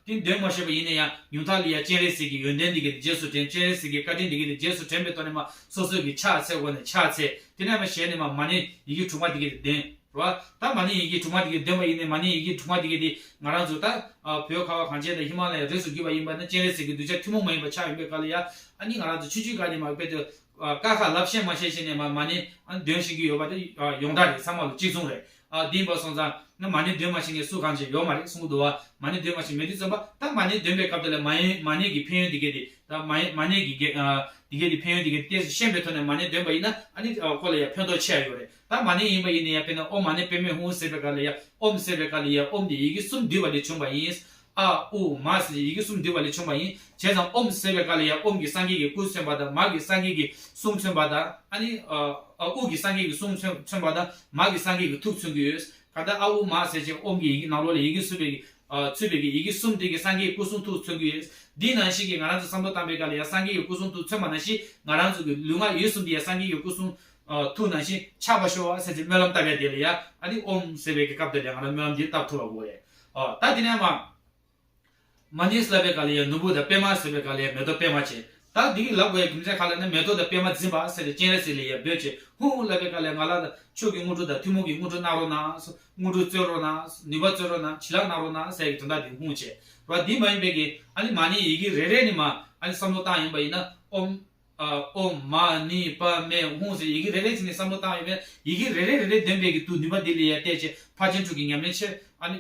བ། དེ་འདོན་མ་ཤེས་པ་ཡིན་ན་ཡང་ཉུང་མཐའ་ལ་ཡ་སྤྱན་རས་གཟིགས་ཀྱི་ཡོན་ཏན་འདི་གས་དེ་རྗེས་སུ་དྲན། སྤྱན་རས་གཟིགས་ཀྱི་བཀའ་དྲིན་འདི་གས་དེ་རྗེས་སུ་དྲན་པའི་ཐོག་ནས་མར་སོ་སོ་གི་ཕྱག་འཚལ་དགོས་ནས་ཕྱག་འཚལ། དེ་ནས་མར་ཞལ་ནས་མར་མ་ཎི་ཡི་གེ་དྲུག་མ་འདི་གས་དེ་འདོན། རེད་བ། ད་མ་ཎི་ཡི་གེ་དྲུག་མ་འདི་གས་འདོན་པ་ཡིན་ནའི་མ་ཎི་ཡི་གེ་དྲུག་མ་འདི་གས་དེ་ང་རང་ཚོ་ད་ཨ་བོད་ཁ་བ་གངས་ཅན་དང་ཧི་མ་ལ་ཡའི་རིགས་སུ་གྱུར་པ་ཡིན་པ་ན་སྤྱན་རས་གཟིགས་ཀྱི་གདུལ་བྱ་ཐུན་མོང་མ་ཡིན་པ་ཆགས་ཡོད་པའི་སྐབས་ལ་ཡ། ཨ་ནི་ང་རང་ཚོ་ཆུང་ཆུང་སྒང་ནས་མར་དཔེ་དེ་ཨ་ཀ་ཁ་ལབ་ཤེས་མ་ཤེས་བྱས་ནས་མར་མ་ཎི་ཨ་འདོན་ཤེས་ཀྱི་ཡོད་པ་དེ་ཨ་ཡོངས་གྲགས་རེད། ཚང་མ་ལ་གཅིག་མཚུངས་རེད། ཨ་དེ་ཡིན་པ་སོང་ཙང་ན་མ་ཎི་འདོན་མ་ཤེས་མཁན་སུ་གང་ཅིག་ཡོད་མ་རེད་གསུང་གི་འདུག་བ། མ་ཎི་འདོན་མ་ཤེས་མེད་དུས་ཙམ་པ་ད་མ་ཎི་འདོན་པའི་སྐབས་དེ་ལ་མ་ཎི་མ་ཎི་གི་ཕན་ཡོན་འདི་གས་དེ། ད་མ་ཎི་མ་ཎི་གི་གེ་ཨ་འདི་གས་དེ་ཕན་ཡོན་འདི་གས་དེ་ཏོག་ཙམ་ཤེས་པའི་ཐོག་ནས་མ་ཎི་འདོན་པ་ཡིན་ན་ཨ་ནི་ཨ་ཁོ་ལ་ཡ་ཕན་ཐོགས་ཆེ་ཡ་ཡོད་རེད། ད་མ་ཎི་ཡིན་པ་ཡིན་ན་ཡང་དཔེར་ན་ཨོཾ་མ་ཎི་པདྨེ་ཧཱུྃ་ཟེར་བའི་སྐབས་ལ་ཡ། ཨོཾ་ཟེར་བའི་སྐབས་ལ་ཡ་ཨོཾ་དེ་ཡི་གེ་གསུམ་འདུས་པ་ལས་བྱུང་བ་ཡིན། ཨ་ཨུ་མ་ཟེར་ཡི་གེ་གསུམ་འདུས་པ་ལས་བྱུང་བ་ཡིན། བྱས་ཙང་ཨོཾ་ཟེར་བའི་སྐབས་ལ་ཡ་ཨོཾ་གྱིས་སངས་རྒྱས་ཀྱི་སྐུ་མཚོན་པ་དང་། མ་གིས་སངས་རྒྱས་ཀྱི་གསུང་མཚོན་པ་དང་། ཨ་ནི་ཨ་ཨུ་གིས་སངས་རྒྱས་ཀྱི་གསུང་མཚོན་མཚོན་པ་དང་། མ་གིས་སངས་རྒྱས་ཀྱི་ཐུགས་མཚོན་གྱི་ཡོད། གང་ལྟར་ཨ་ཨུ་མ་ཟེར་བྱས་ཨོཾ་གྱི་ཡི་གེ་ནང་ལོགས་ལ་ཡི་གེ་གསུམ་པའི་ཨ་ཚུད་པའི་གི་ཡི་གེ་གསུམ་དེ་གིས་སངས་རྒྱས་ཀྱི་སྐུ་གསུང་ཐུགས་མཚོན་གྱི་ཡོད། འདི་ནང་བཞིན་གྱི་ང་རང་ཚོ་བསམ་བློ་བཏང་པའི་སྐབས་ལ་ཡ་སངས་རྒྱས་ཀྱི་སྐུ་གསུང་ཐུགས་མཚོན་པ་ནང་བཞིན་ང་རང་ཚོ་གི་ལུས་ངག་ཡིད་གསུམ་དེ་ཡ་སངས་རྒྱས་ཀྱི་སྐུ་གསུང་ཨ་ཐུགས་ནང་བཞིན་ཆགས་པར་ཤོག་ཟེར་ཏེ་སྨོན་ལམ་བཏབ་ཡ་དེ་ལ་ཡ། ཨ་ནི་ཨོཾ་ཟེར་བའི་གི་སྐབས་དེ་ལ་ཡ་ང་རང་སྨོན་ལམ་འདི་བཏབ་ཐུབ་པ་དགོས་རེད། ཨ་ད་དེ་ནས་མར་ མ་ཎི་ལབ་པའི་སྐབས་ལ་ཡང་ནོར་བུ་དང་པདྨ་ཟེར་བའི་སྐབས་ལ་ཡང་མེ་ཏོག་པདྨ་བྱས། ད་འདི་གི་ལབ་དགོས་ཡ་རྒྱུ་མཚན་ག་ལ་ན་མེ་ཏོག་དང་པདྨ་འཛིན་པ་ཟེར་ཏེ་སྤྱན་རས་གཟིགས་ལ་ཡང་འབོད་བྱས། ཧཱུྃ་ལབ་པའི་སྐབས་ལ་ང་ལ་མཆོག་གི་དངོས་གྲུབ་དང་ཐུན་མོང་གི་དངོས་གྲུབ་གནང་རོགས་གནང་། དངོས་གྲུབ་སྩོལ་རོགས་གནང་། ནུས་པ་སྩོལ་རོགས་གནང་། བྱིན་རླབས་གནང་རོགས་གནང་ཟེར་གྱི་དོན་དག་འདི་ཧཱུྃ་བྱས། ར་འདི་མ་ཡིན་པའི་གི་ཨ་ནི་མ་ཎི་ཡི་གེ་རེ་རེ་ནས་མ་ཨ་ནི་བསམ་བློ་བཏང་ཡིན་པ་ཡིན་ན་ཨོཾ། ཨོཾ་མ་ཎི་པདྨེ་ཧཱུྃ་ཟེར་ཡི་གེ་རེ་རེ་བྱས་ནས་བསམ་བློ་བཏང་ཡོད་པས། ཡི་གེ་རེ་རེ་རེ་རེ་འདོན་པའི་གི་དུ་ནུས་པ་འདི་ལ་ཡང་བལྟས་བྱས་ཕར་ཕྱིན་དྲུག་གི་ཉམས་ལེན་ཆེ་ཨ་ནི་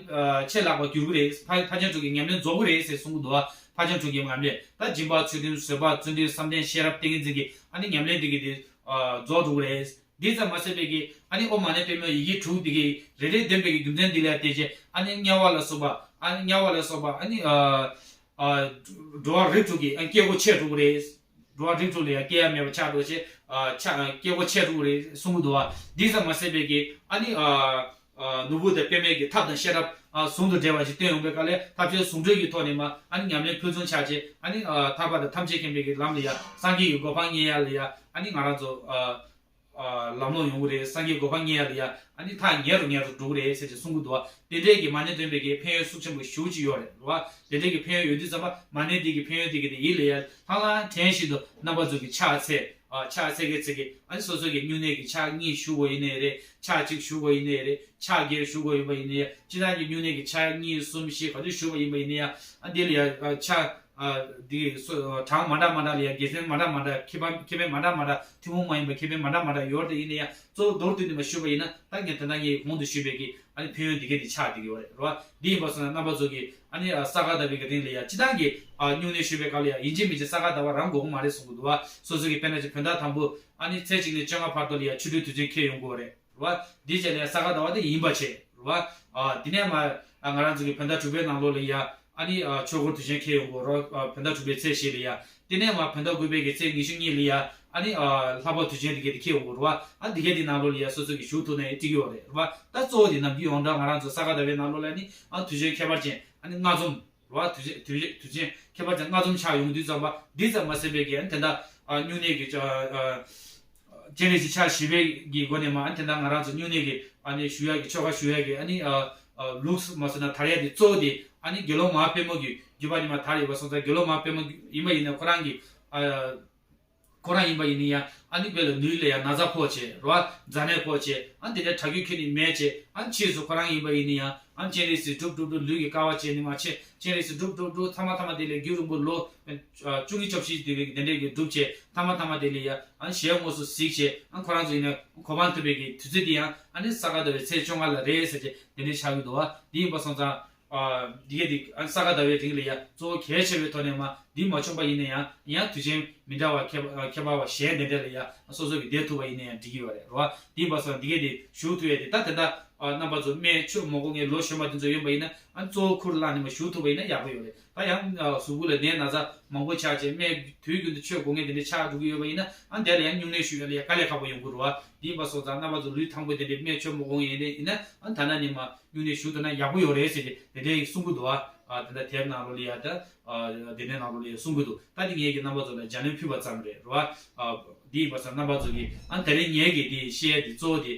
ཆེ་ལགས་པ་འགྱུར་གི་རེད། ཕར་ཕར་ཕྱིན་དྲུག་གི་ཉམས་ལེན་རྫོགས་གི་རེད་ཟེར་གསུང་གི་འདུག་བ། ཕར་ཕྱིན་དྲུག་གི་ཉམས་ལེན་ད་སྦྱིན་པ་ཚུལ་ཁྲིམས་བཟོད་པ་བརྩོན་འགྲུས་བསམ་གཏན་ཤེས་རབ་ཏིང་ངེ་འཛིན་གྱི་ཨ་ནི་ཉམས་ལེན་འདི་གི་དེ་རྫོགས་འགྲོ་གི་རེད། འདི་ཙམ་མ་ཟད་པའི་གི་ཨ་ནི་ཨོཾ་མ་ཎི་པདྨེ་ཡི་གེ་དྲུག་འདི་གི་རེ་རེ་འདོན་པའི་གི་རྒྱུ་མཚན་འདི་ལ་བལྟས་བྱས་ཨ་ནི་དམྱལ་བ་ལ་སོགས་པ་ཨ་ནི་དམྱལ་བ་ལ་སོགས་པ་ཨ་ནི་འགྲོ་བ་རིགས་དྲུག་གི་ཨ་ནི་སྐྱེ་སྒོ་ཆད་འགྲོ་གི་རེད། འགྲོ་བ་རིགས་དྲུག་ལ་ཡང་སྐྱེ་ཡ་མེད་པ་ཆགས་འགྲོ་ཆེ། ཆ་སྐྱེ་སྒོ་ཆད་འགྲོ་གི་རེད་གསུང་གི་འདུག་བ། འདི་ཙམ་མ་ཟད་པའི་གི་ཨ་ནི་ནོར་བུ་དང་པདྨའི་གི་ཐབས་དང་ཤེས་རབ་ཟུང་དུ་འབྲེལ་བ་ཞིག་སྟོན་ཡོང་པའི་སྐབས་ལ་ཐབས་མཆོག་ཟུང་འབྲེལ་གྱི་ཐོག་ནས་མ་ཨ་ནི་ཉམས་ལེན་ཕུན་སུམ་ཆགས་ཆེ་ཨ་ནི་ཐར་པ་དང་ཐམས་ཅད་མཁྱེན་པའི་གི་ལམ་ལ་ཡ་སངས་རྒྱས་ཀྱི་གོ་འཕང་བརྙེས་ཡ་ལ་ཡ་ཨ་ནི་ང་རང་ཚོ། ལམ་ལྷོང་ཡོང་གི་རེད། སངས་རྒྱས་གོ་འཕང་བརྙེས་ཡ་ལ་ཡ་ཨ་ནི་ཐག་ཉེ་རུ་ཉེ་རུ་འགྲོ་གི་རེད་ཟེར་ཅིག་གསུང་གི་འདུག་བ། དེ་འདྲས་ཀྱི་མ་ཎི་འདོན་པའི་གི་ཕན་ཡོན་ཤུགས་ཆེན་པོ་ཞེ་པོ་ཅིག་ཡོད་རེད་བ། དེ་འདྲས་ཀྱི་ཕན་ཡོན་ཡོད་དུས་ཙམ་པ་མ་ཎི་འདི་གི་ཕན་ཡོན་འདི་གི་དེ་ཡིད་ལ་ཡ་ལྷང་ལྷང་དྲན་བཞིན་དུ་རྣམ་པ་ཚོ་གི་ཕྱག་འཚལ་ཨ་ཕྱག་འཚལ་གི་འཚལ་གི་ཨ་ནི་སོ་སོ་གི་སྨྱུང་གནས་ཀྱི་ཕྱག་གཉིས་ཞུ་དགོས་ཡིན་ནའི་རེད། ཕྱག་གཅིག་ཞུ་དགོས་ཡིན་ནའི་རེད། ཕྱག་བརྒྱད་ཞུ་དགོས་ཡིན་པ་ཡིན་ནའི་ཡ་སྤྱིར་བཏང་གི་སྨྱུང་གནས་ཀྱི་ཕྱག་གཉིས་གསུམ་བཞི་ག་ཚོད་ཞུ་བ་ཡིན་པ་ཡིན་ནའི་ཡ་ཨ་འདི་ལ་ཡ་ཕྱག་ཨ་འདི་སོ་གྲངས་མ་འདྲ་མ་འདྲ་ལ་ཡ་དགེ་མཚན་མ་འདྲ་མ་འདྲ་ཁེ་ཕན་ཁེ་ཕན་མ་འདྲ་མ་འདྲ་ཐུན་མོང་མ་ཡིན་པ་ཁེ་ཕན་མ་འདྲ་མ་འདྲ་ཡོད་དེ་ཡིན་ན་ཡང་གཙོ་བོ་མདོར་བསྡུས་ནས་མ་ཞུས་པ་ཡིན་ན་ད་ངས་དེ་འདྲ་ངས་གོང་དུ་ཞུས་པའི་གི་ཨ་ནི་ཕན་ཡོན་འདི་གས་དེ་ཆགས་བསྡད་ཀྱི་ཡོད་རེད་རོ། འདི་ཡིན་པ་སོང་ན་རྣམ་པ་ཚོ་གི་ཨ་ནི་ས་ག་ཟླ་བའི་གི་རིང་ལ་ཡ་སྤྱི་བཏང་གི་སྨྱུང་གནས་ཞུས་པའི་སྐབས་ལ་ཡ་ཡིན་གཅིག་མིན་གཅིག་ས་ག་ཟླ་བ་རང་དགོས་ཀྱི་མ་རེད་གསུང་གི་འདུག་བ། སོ་སོ་གི་དཔེར་ན་ཅིག་བོད་ཟླ་དང་པོ་ཨ་ནི་ཚེས་གཅིག་ནས་བཅོ་ལྔ་བར་དུ་ལ་ཡ་ཆོ་འཕྲུལ་དུས་ཆེན་འཁེལ་ཡོང་གི་ཡོད་རེད། རེད་བ། འདི་བྱས་ལ་ས་ག་ཟླ་བ་དེ་ཡིན་པ་བྱས། རེད་བ། ཨ་དེ་ནས་མ་ཨ་ང་རང་ཚོ་གི་བོད་ཟླ་དྲུག་པའི་ནང་ལོགས་ལ་ཡ་ཨ་ནི་ཨ་ཆོས་འཁོར་དུས་ཆེན་འཁེལ་ཡོང་གི་རེད། ཨ་བོད་ཟླ་དྲུག་པའི་ཚེས་བཞི་ལ་ཡ། དེ་ནས་མ་བོད་ཟླ་དགུ་པའི་གི་ཚེས་ཉི་ཤུ་གཉིས་ལ་ཡ་ཨ་ནི་ཨ་ལྷག་པ་དུས་ཆེན་དེ་ག་དེ་འཁེལ་ཡོང་གི་རེད་བ། ཨ་དེ་ག་དེ་ནང་ལོགས་ལ་ཡ་སོ་སོ་གི་ཞུགས་ཐུབ་ན་ཡ་འགྲིག་གི་ཡོད་རེད། རེད་བ། ད་གཙོ་བོ་དེ་ནམ་རྒྱུན་ཡོངས་གྲགས་ང་རང་ཚོ་ས་ག་ཟླ་བའི་ནང་ལོགས་ལ་ནི་ཨ་དུས་ཆེན་ཁྱད་པར་ཅན་ཨ་ནི་ལྔ་འཛོམས། རེད་བ། དུས་ཆེན་དུས་ཆེན་དུས་ཆེན་ཁྱད་པར་ཅན་ལྔ་འཛོམས་ཆགས་ཡོང་དུས་ཙམ་པ་འདི་ཙམ་མ་ཟད་པའི་གི་ཨ་ནི་དེ་འདྲ་ཨ་སྨྱུང་གནས་ཀྱི་ཨ་ཨ་སྤྱན་རས་གཟིགས་ཕྱག་བཞི་པའི་གི་སྒོ་ནས་མ་ཨ་ནི་དེ་འདྲ་ང་རང་ཚོ་སྨྱུང་གནས་ཀྱི་ཨ་ནི་ཞུ་ཡག་གི་ཆོ་ག་ཞུ་ཡག་གི་ཨ་ནི་ཨ་ཨ་ལུགས་མ་སོང་ན་དར་ཡག་དེ་གཙོ་བོ་དེ་ཨ་ནི་དགེ་སློང་མ་དཔལ་མོ་གི་བརྒྱུད་པ་ནས་མ་དར་ཡོད་པ་སོང་ཙང་དགེ་སློང་མ་དཔལ་མོ་ཡིན་པ་ཡིན་ན་ཁོ་རང་གི་ཨ་ཁོ་རང་ཡིན་པ་ཡིན་ན་ཡང་ཨ་ནི་དཔེ་ལ་ལུས་ལ་ཡང་ན་ཚ་ཕོག་བྱས་རེད་བ། མཛའ་ནད་ཕོག་བྱས་ཨ་ནི་དེ་འདྲའི་དྲག་སྐྱེད་ཁྱོན་ནས་མེད་བྱས་ཨ་ནི་ཕྱིས་སུ་ཁོ་རང་ཡིན་པ་ཡིན་ན་ཡང་ཨ་ནི་སྤྱན་རས་གཟིགས་སྒྲུབ་སྒྲུབ་སྒྲུབ་ལུས་ཀྱི་དཀའ་བ་སྤྱད་ནས་མ་བྱས་སྤྱན་རས་གཟིགས་སྒྲུབ་སྒྲུབ་སྒྲུབ་ཐ་མ་ཐ་མ་དེ་ལས་རྒྱུན་རིང་པོ་ལོ་བཅུ་གཉིས་བཅུ་བཞི་དེ་ལས་དེ་འདྲའི་གི་སྒྲུབ་བྱས་ཐ་མ་ཐ་མ་དེ་ལས་ཡ་ཨ་ནི་ཞལ་དངོས་སུ་གཟིགས་བྱས་ཨ་ནི་ཁོ་རང་ཚོ་ཡིན་ན་གོ་འཕང་ཐོབ་པའི་གི་དུས་ཚོད་དེ་ཡང་ཨ་ནི་ས་ག་ཟླ་བའི་ཚེས་བཅོ་ལྔ་ལ་རེད་ཟེར་བྱས་དེ་འདྲའི་ཆགས་ཀྱི་འདུག་བ། འདི་ཡིན་པ་སོང་ཙང་། ཨ་འདི་ག་འདི་ཨ་ས་ག་ཟླ་བའི་རིང་ལ་ཡ་གཙོ་བོ་གལ་ཆེ་བའི་ཐོག་ནས་མ་འདི་མ་བྱུང་པ་ཡིན་ན་ཡང་ཡང་དུས་ཆེན་མི་འདྲ་བ་ཁྱད་ཁྱད་པར་བ་གཞན་དེ་འདྲ་ལ་ཡ་སོ་སོ་གི་བསྡད་ཐུབ་པ་ཡིན་ན་ཡང་འགྲིག་གི་ཡོད་རེད་རོ། འདི་ཡིན་པ་སོང་འདི་ག་འདི་ཞུ་ཐུབ་ཡ་དེ་ད་དེ་འདྲ་ཨ་རྣམ་པ་ཚོ་སྨན་མཆོད་མ་དགོས་མཁན་ལོ་གཞོན་པ་དེ་ཚོ་ཡོད་པ་ཡིན་ན་ཨ་གཙོ་བོ་ཁུར་བླངས་ནས་མ་ཞུ་ཐུབ་པ་ཡིན་ན་ཡག་པོ་ཡོད་རེད། ད་ཡང་ཨ་གཟུགས་པོ་ལ་ནད་ན་ཚ་མང་པོ་ཆགས་བྱས་སྨན་དུས་རྒྱུན་དུ་མཆོད་དགོས་མཁན་དེ་འདྲ་ཆགས་འགྲོ་གི་ཡོད་པ་ཡིན་ན་ཨ་དེ་ལ་ཡང་སྨྱུང་གནས་ཞུ་ཡ་ལ་ཡ་དཀའ་ལས་ཁག་པོ་ཡོང་གི་རེད་བ། འདི་ཡིན་པ་སོང་ཙང་རྣམ་པ་ཚོ་ལུས་ཐང་པོ་དེ་འདྲའི་སྨན་མཆོད་མ་དགོས་མཁན་ཡིན་ན་ཡིན་ན་ཨ་ད་ལྟ་ནས་མ། སྨྱུང་གནས་ཞུ་ཐུབ་ན་ཡག་པོ་ཡོད་རེད་ཟེར་ཏེ་དེ་འདྲའི་གསུང་གི་འདུག་ཨ། ཨ་དེ་འདྲ་དེབ་ནང་ལོགས་ལ་ཡ་ད་ཨ་དེ་འདྲའི་ནང་ལོགས་ལ་ཡ་གསུང་གི་འདུག་ད་དེ་ངས་ཀྱི་རྣམ་པ་ཚོ་ལ་ལྗགས་ལན་ཕུལ་བ་ཙམ་རེད་རོ། ཨ་འདི་ཡིན་པ་སོང་རྣམ་པ་ཚོ་གིས་ཨ་དེ་རིང་ངས་ཀྱི་དེ་བཤད་ཡ་དེ་གཙོ་བོ་དེ་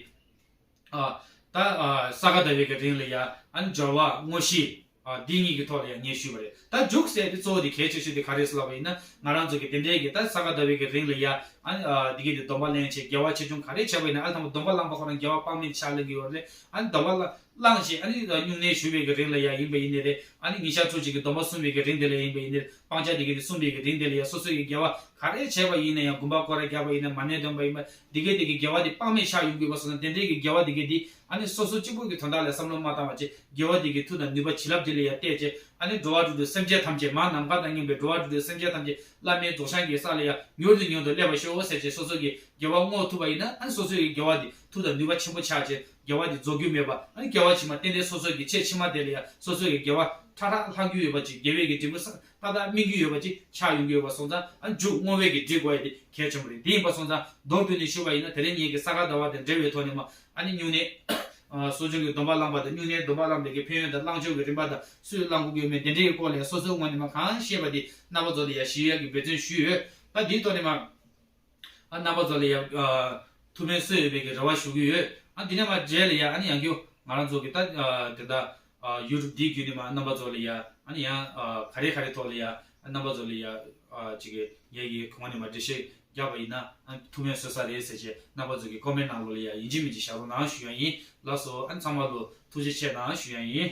ཨ་ད་ཨ་ས་ག་ཟླ་བའི་གི་རིང་ལ་ཡ་ཨ་སྦྱོར་བ་དངོས་གཞི་ཨ་འདི་གཉིས་ཀྱི་ཐོག་ལ་ཡ་ངས་ཞུས་པ་རེད། ད་མཇུག་ཟེར་དེ་གཙོ་བོ་དེ་གལ་ཆེ་ཤོས་དེ་ག་རེ་ཟེར་ལབ་པ་ཡིན་ན་ང་རང་ཚོ་གི་དེ་འདྲའི་གི་ད་ས་ག་ཟླ་བའི་གི་རིང་ལ་ཡ་ཨ་འདི་གི་དེ་སྡོམ་པ་ལེན་བྱས་དགེ་བ་ཆེ་ཆུང་ག་རེ་བྱས་པ་ཡིན་ན་ཨ་ལ་ཐང་པོ་སྡོམ་པ་བླངས་པ་ཁོ་རང་དགེ་བ་དཔག་མེད་ཆགས་ལེན་གི་ཡོད་རེད། ཨ་ནི་སྡོམ་པ་ལ། བླངས་ཤིང་ཨ་ནི་སྨྱུང་གནས་ཞུ་བའི་གི་རིང་ལ་ཡ་ཡིན་པ་ཡིན་ནི་རེད། ཨ་ནི་ཉིན་ཞག་ཕྲུགས་གཅིག་གི་སྡོམ་པ་སྲུང་བའི་གི་རིང་དེ་ལ་ཡིན་པ་ཡིན་ནི་རེད། སྤང་བྱ་དེ་གི་དེ་སྲུང་བའི་གི་རིང་དེ་ལ་ཡ་སོ་སོའི་གི་དགེ་བ་ག་རེ་བྱས་པ་ཡིན་ན་ཡང་དགོན་པ་སྐོར་ར་རྒྱག་པ་ཡིན་ན་མ་ཎི་འདོན་པ་ཡིན་པ་དེ་གི་དེ་གི་དགེ་བ་དེ་དཔག་མེད་ཆགས་ཡོང་གི་ཡོད་པ་སོང་ན་དེ་འདྲའི་གི་དགེ་བ་དེ་གི་དེ་ཨ་ནི་སོ་སོ་གཅིག་པོ་གི་དོན་དག་ལ་བསམ་བློ་མ་བཏང་བ་བྱས་དགེ་བ་དེ་གི་མཐུ་དང་ནུས་པ་བྱིན་རླབས་དེ་ལ་ཡ་བལྟས་བྱས་ཨ་ནི་འགྲོ་བ་དྲུག་ཏུ་སེམས་ཅན་ཐམས་ཅད་མ་ནམ་མཁའ་དང་མཉམ་པའི་འགྲོ་བ་དྲུག་ཏུ་སེམས་ཅན་ཐམས་ཅད་བླ་མའི་རྫོགས་བྱང་གི་ས་ལ་ཡ་མྱུར་དུ་མྱུར་དུ་སླེབས་པ་ཤོག་ཟེར་བྱས་སོ་སོ་གི་དགེ་བ་བསྔོ་ཐུབ་པ་ཡིན་ན་ཨ་ནི་སོ་སོའི་གི་དགེ་བ་དེ་མཐུ་དང་ནུས་པ་ཆེན་པོ་ཆགས་བྱས། དགེ་བ་དེ་རྫོགས་རྒྱུ་མེད་པ། ཨ་ནི་དགེ་བ་ཕྱི་མ་ཏན་ཏན་སོ་སོ་གི་ཆེས་ཕྱི་མ་དེ་ལ་ཡང་སོ་སོ་གི་དགེ་བ་ཁྲ་ཁྲ་ལྷག་རྒྱུ་ཡོད་པ་ཅིག་དགེ་བའི་གི་འབྲས་བུ་ས་ཏག་ཏག་སྨིན་རྒྱུ་ཡོད་པ་ཅིག་ཆགས་ཡོང་གི་ཡོད་པ་སོང་ཙང་ཨ་མཇུག་བསྔོ་བའི་གི་སྒྲིག་དགོས་ཡ་དེ་གལ་ཆེན་པོ་རེད། དེ་ཡིན་པ་སོང་ཙང་མདོར་བསྡུས་ནས་ཞུས་པ་ཡིན་ན་དེ་རིང་ངེད་ཀྱི་ས་ག་ཟླ་བ་དང་འབྲེལ་བའི་ཐོག་ནས་མ་ཨ་ནི་སྨྱུང་གནས་གསོ་སྦྱོང་གི་སྡོམ་པ་བླངས་པ་དང་སྨྱུང་གནས་སྡོམ་པ་བླངས་པའི་གི་ཕན་ཡོན་དང་བླང་ཆོག་གི་རིམ་པ་དང་སུས་བླང་དགོས་ཀྱི་ཡོད་མེད་དེ་འདྲའི་གི་སྐོར་ལ་ཡང་སོ་སོའི་ངོས་ནས་མ་གང་ཤེས་པ་དེ་རྣམ་པ་ཚོ་ལ་ཡང་ཞུ་ཡ་གི་འབད་བརྩོན་ཞུས་ཡོད། ད་དེའི་ཐོག་ནས་མ། ཨ་རྣམ་པ་ཚོ་ལ་ཡ་ཨ་ཐུགས་ཕན་གསོས་ཡོད་པའི་གི་རེ་བ་ཞུ་གི་ཡོད། ཨ་འདི་ནས་མ་རྗེས་ལ་ཡ་ཨ་ནི་ཡང་རྒྱུ་ང་རང་ཚོ་གི་ད་ཨ་དེ་ད་ ཨ་ཡུ་ཊུབ་འདི་བརྒྱུད་ནས་མར་རྣམ་པ་ཚོ་ལ་ཡ་ཨ་ནི་ཡང་ཨ་ག་རེ་ག་རེ་ཐོག་ལ་ཡ་རྣམ་པ་ཚོ་ལ་ཡ་ཨ་ཅིག་གི་ངེད་ཀྱི་གོང་ནས་མར་འགྲེལ་བཤད་རྒྱག་པ་ཡིན་ན་ཨ་ཐུགས་ཕན་གསོས་ས་རེད་ཟེར་བྱས་རྣམ་པ་ཚོ་གི་ཀོ་མེན་ཊི་ནང་ལོགས་ལ་ཡ་ཡིན་གཅིག་མིན་གཅིག་བཞག་རོགས་གནང་ཞུ་ཡ་ཡིན། ལགས་སོ། ཨ་ནི་ཚང་མ་ལ་ཐུགས་རྗེ་ཆེ་གནང་ཞུ་ཡ་ཡིན།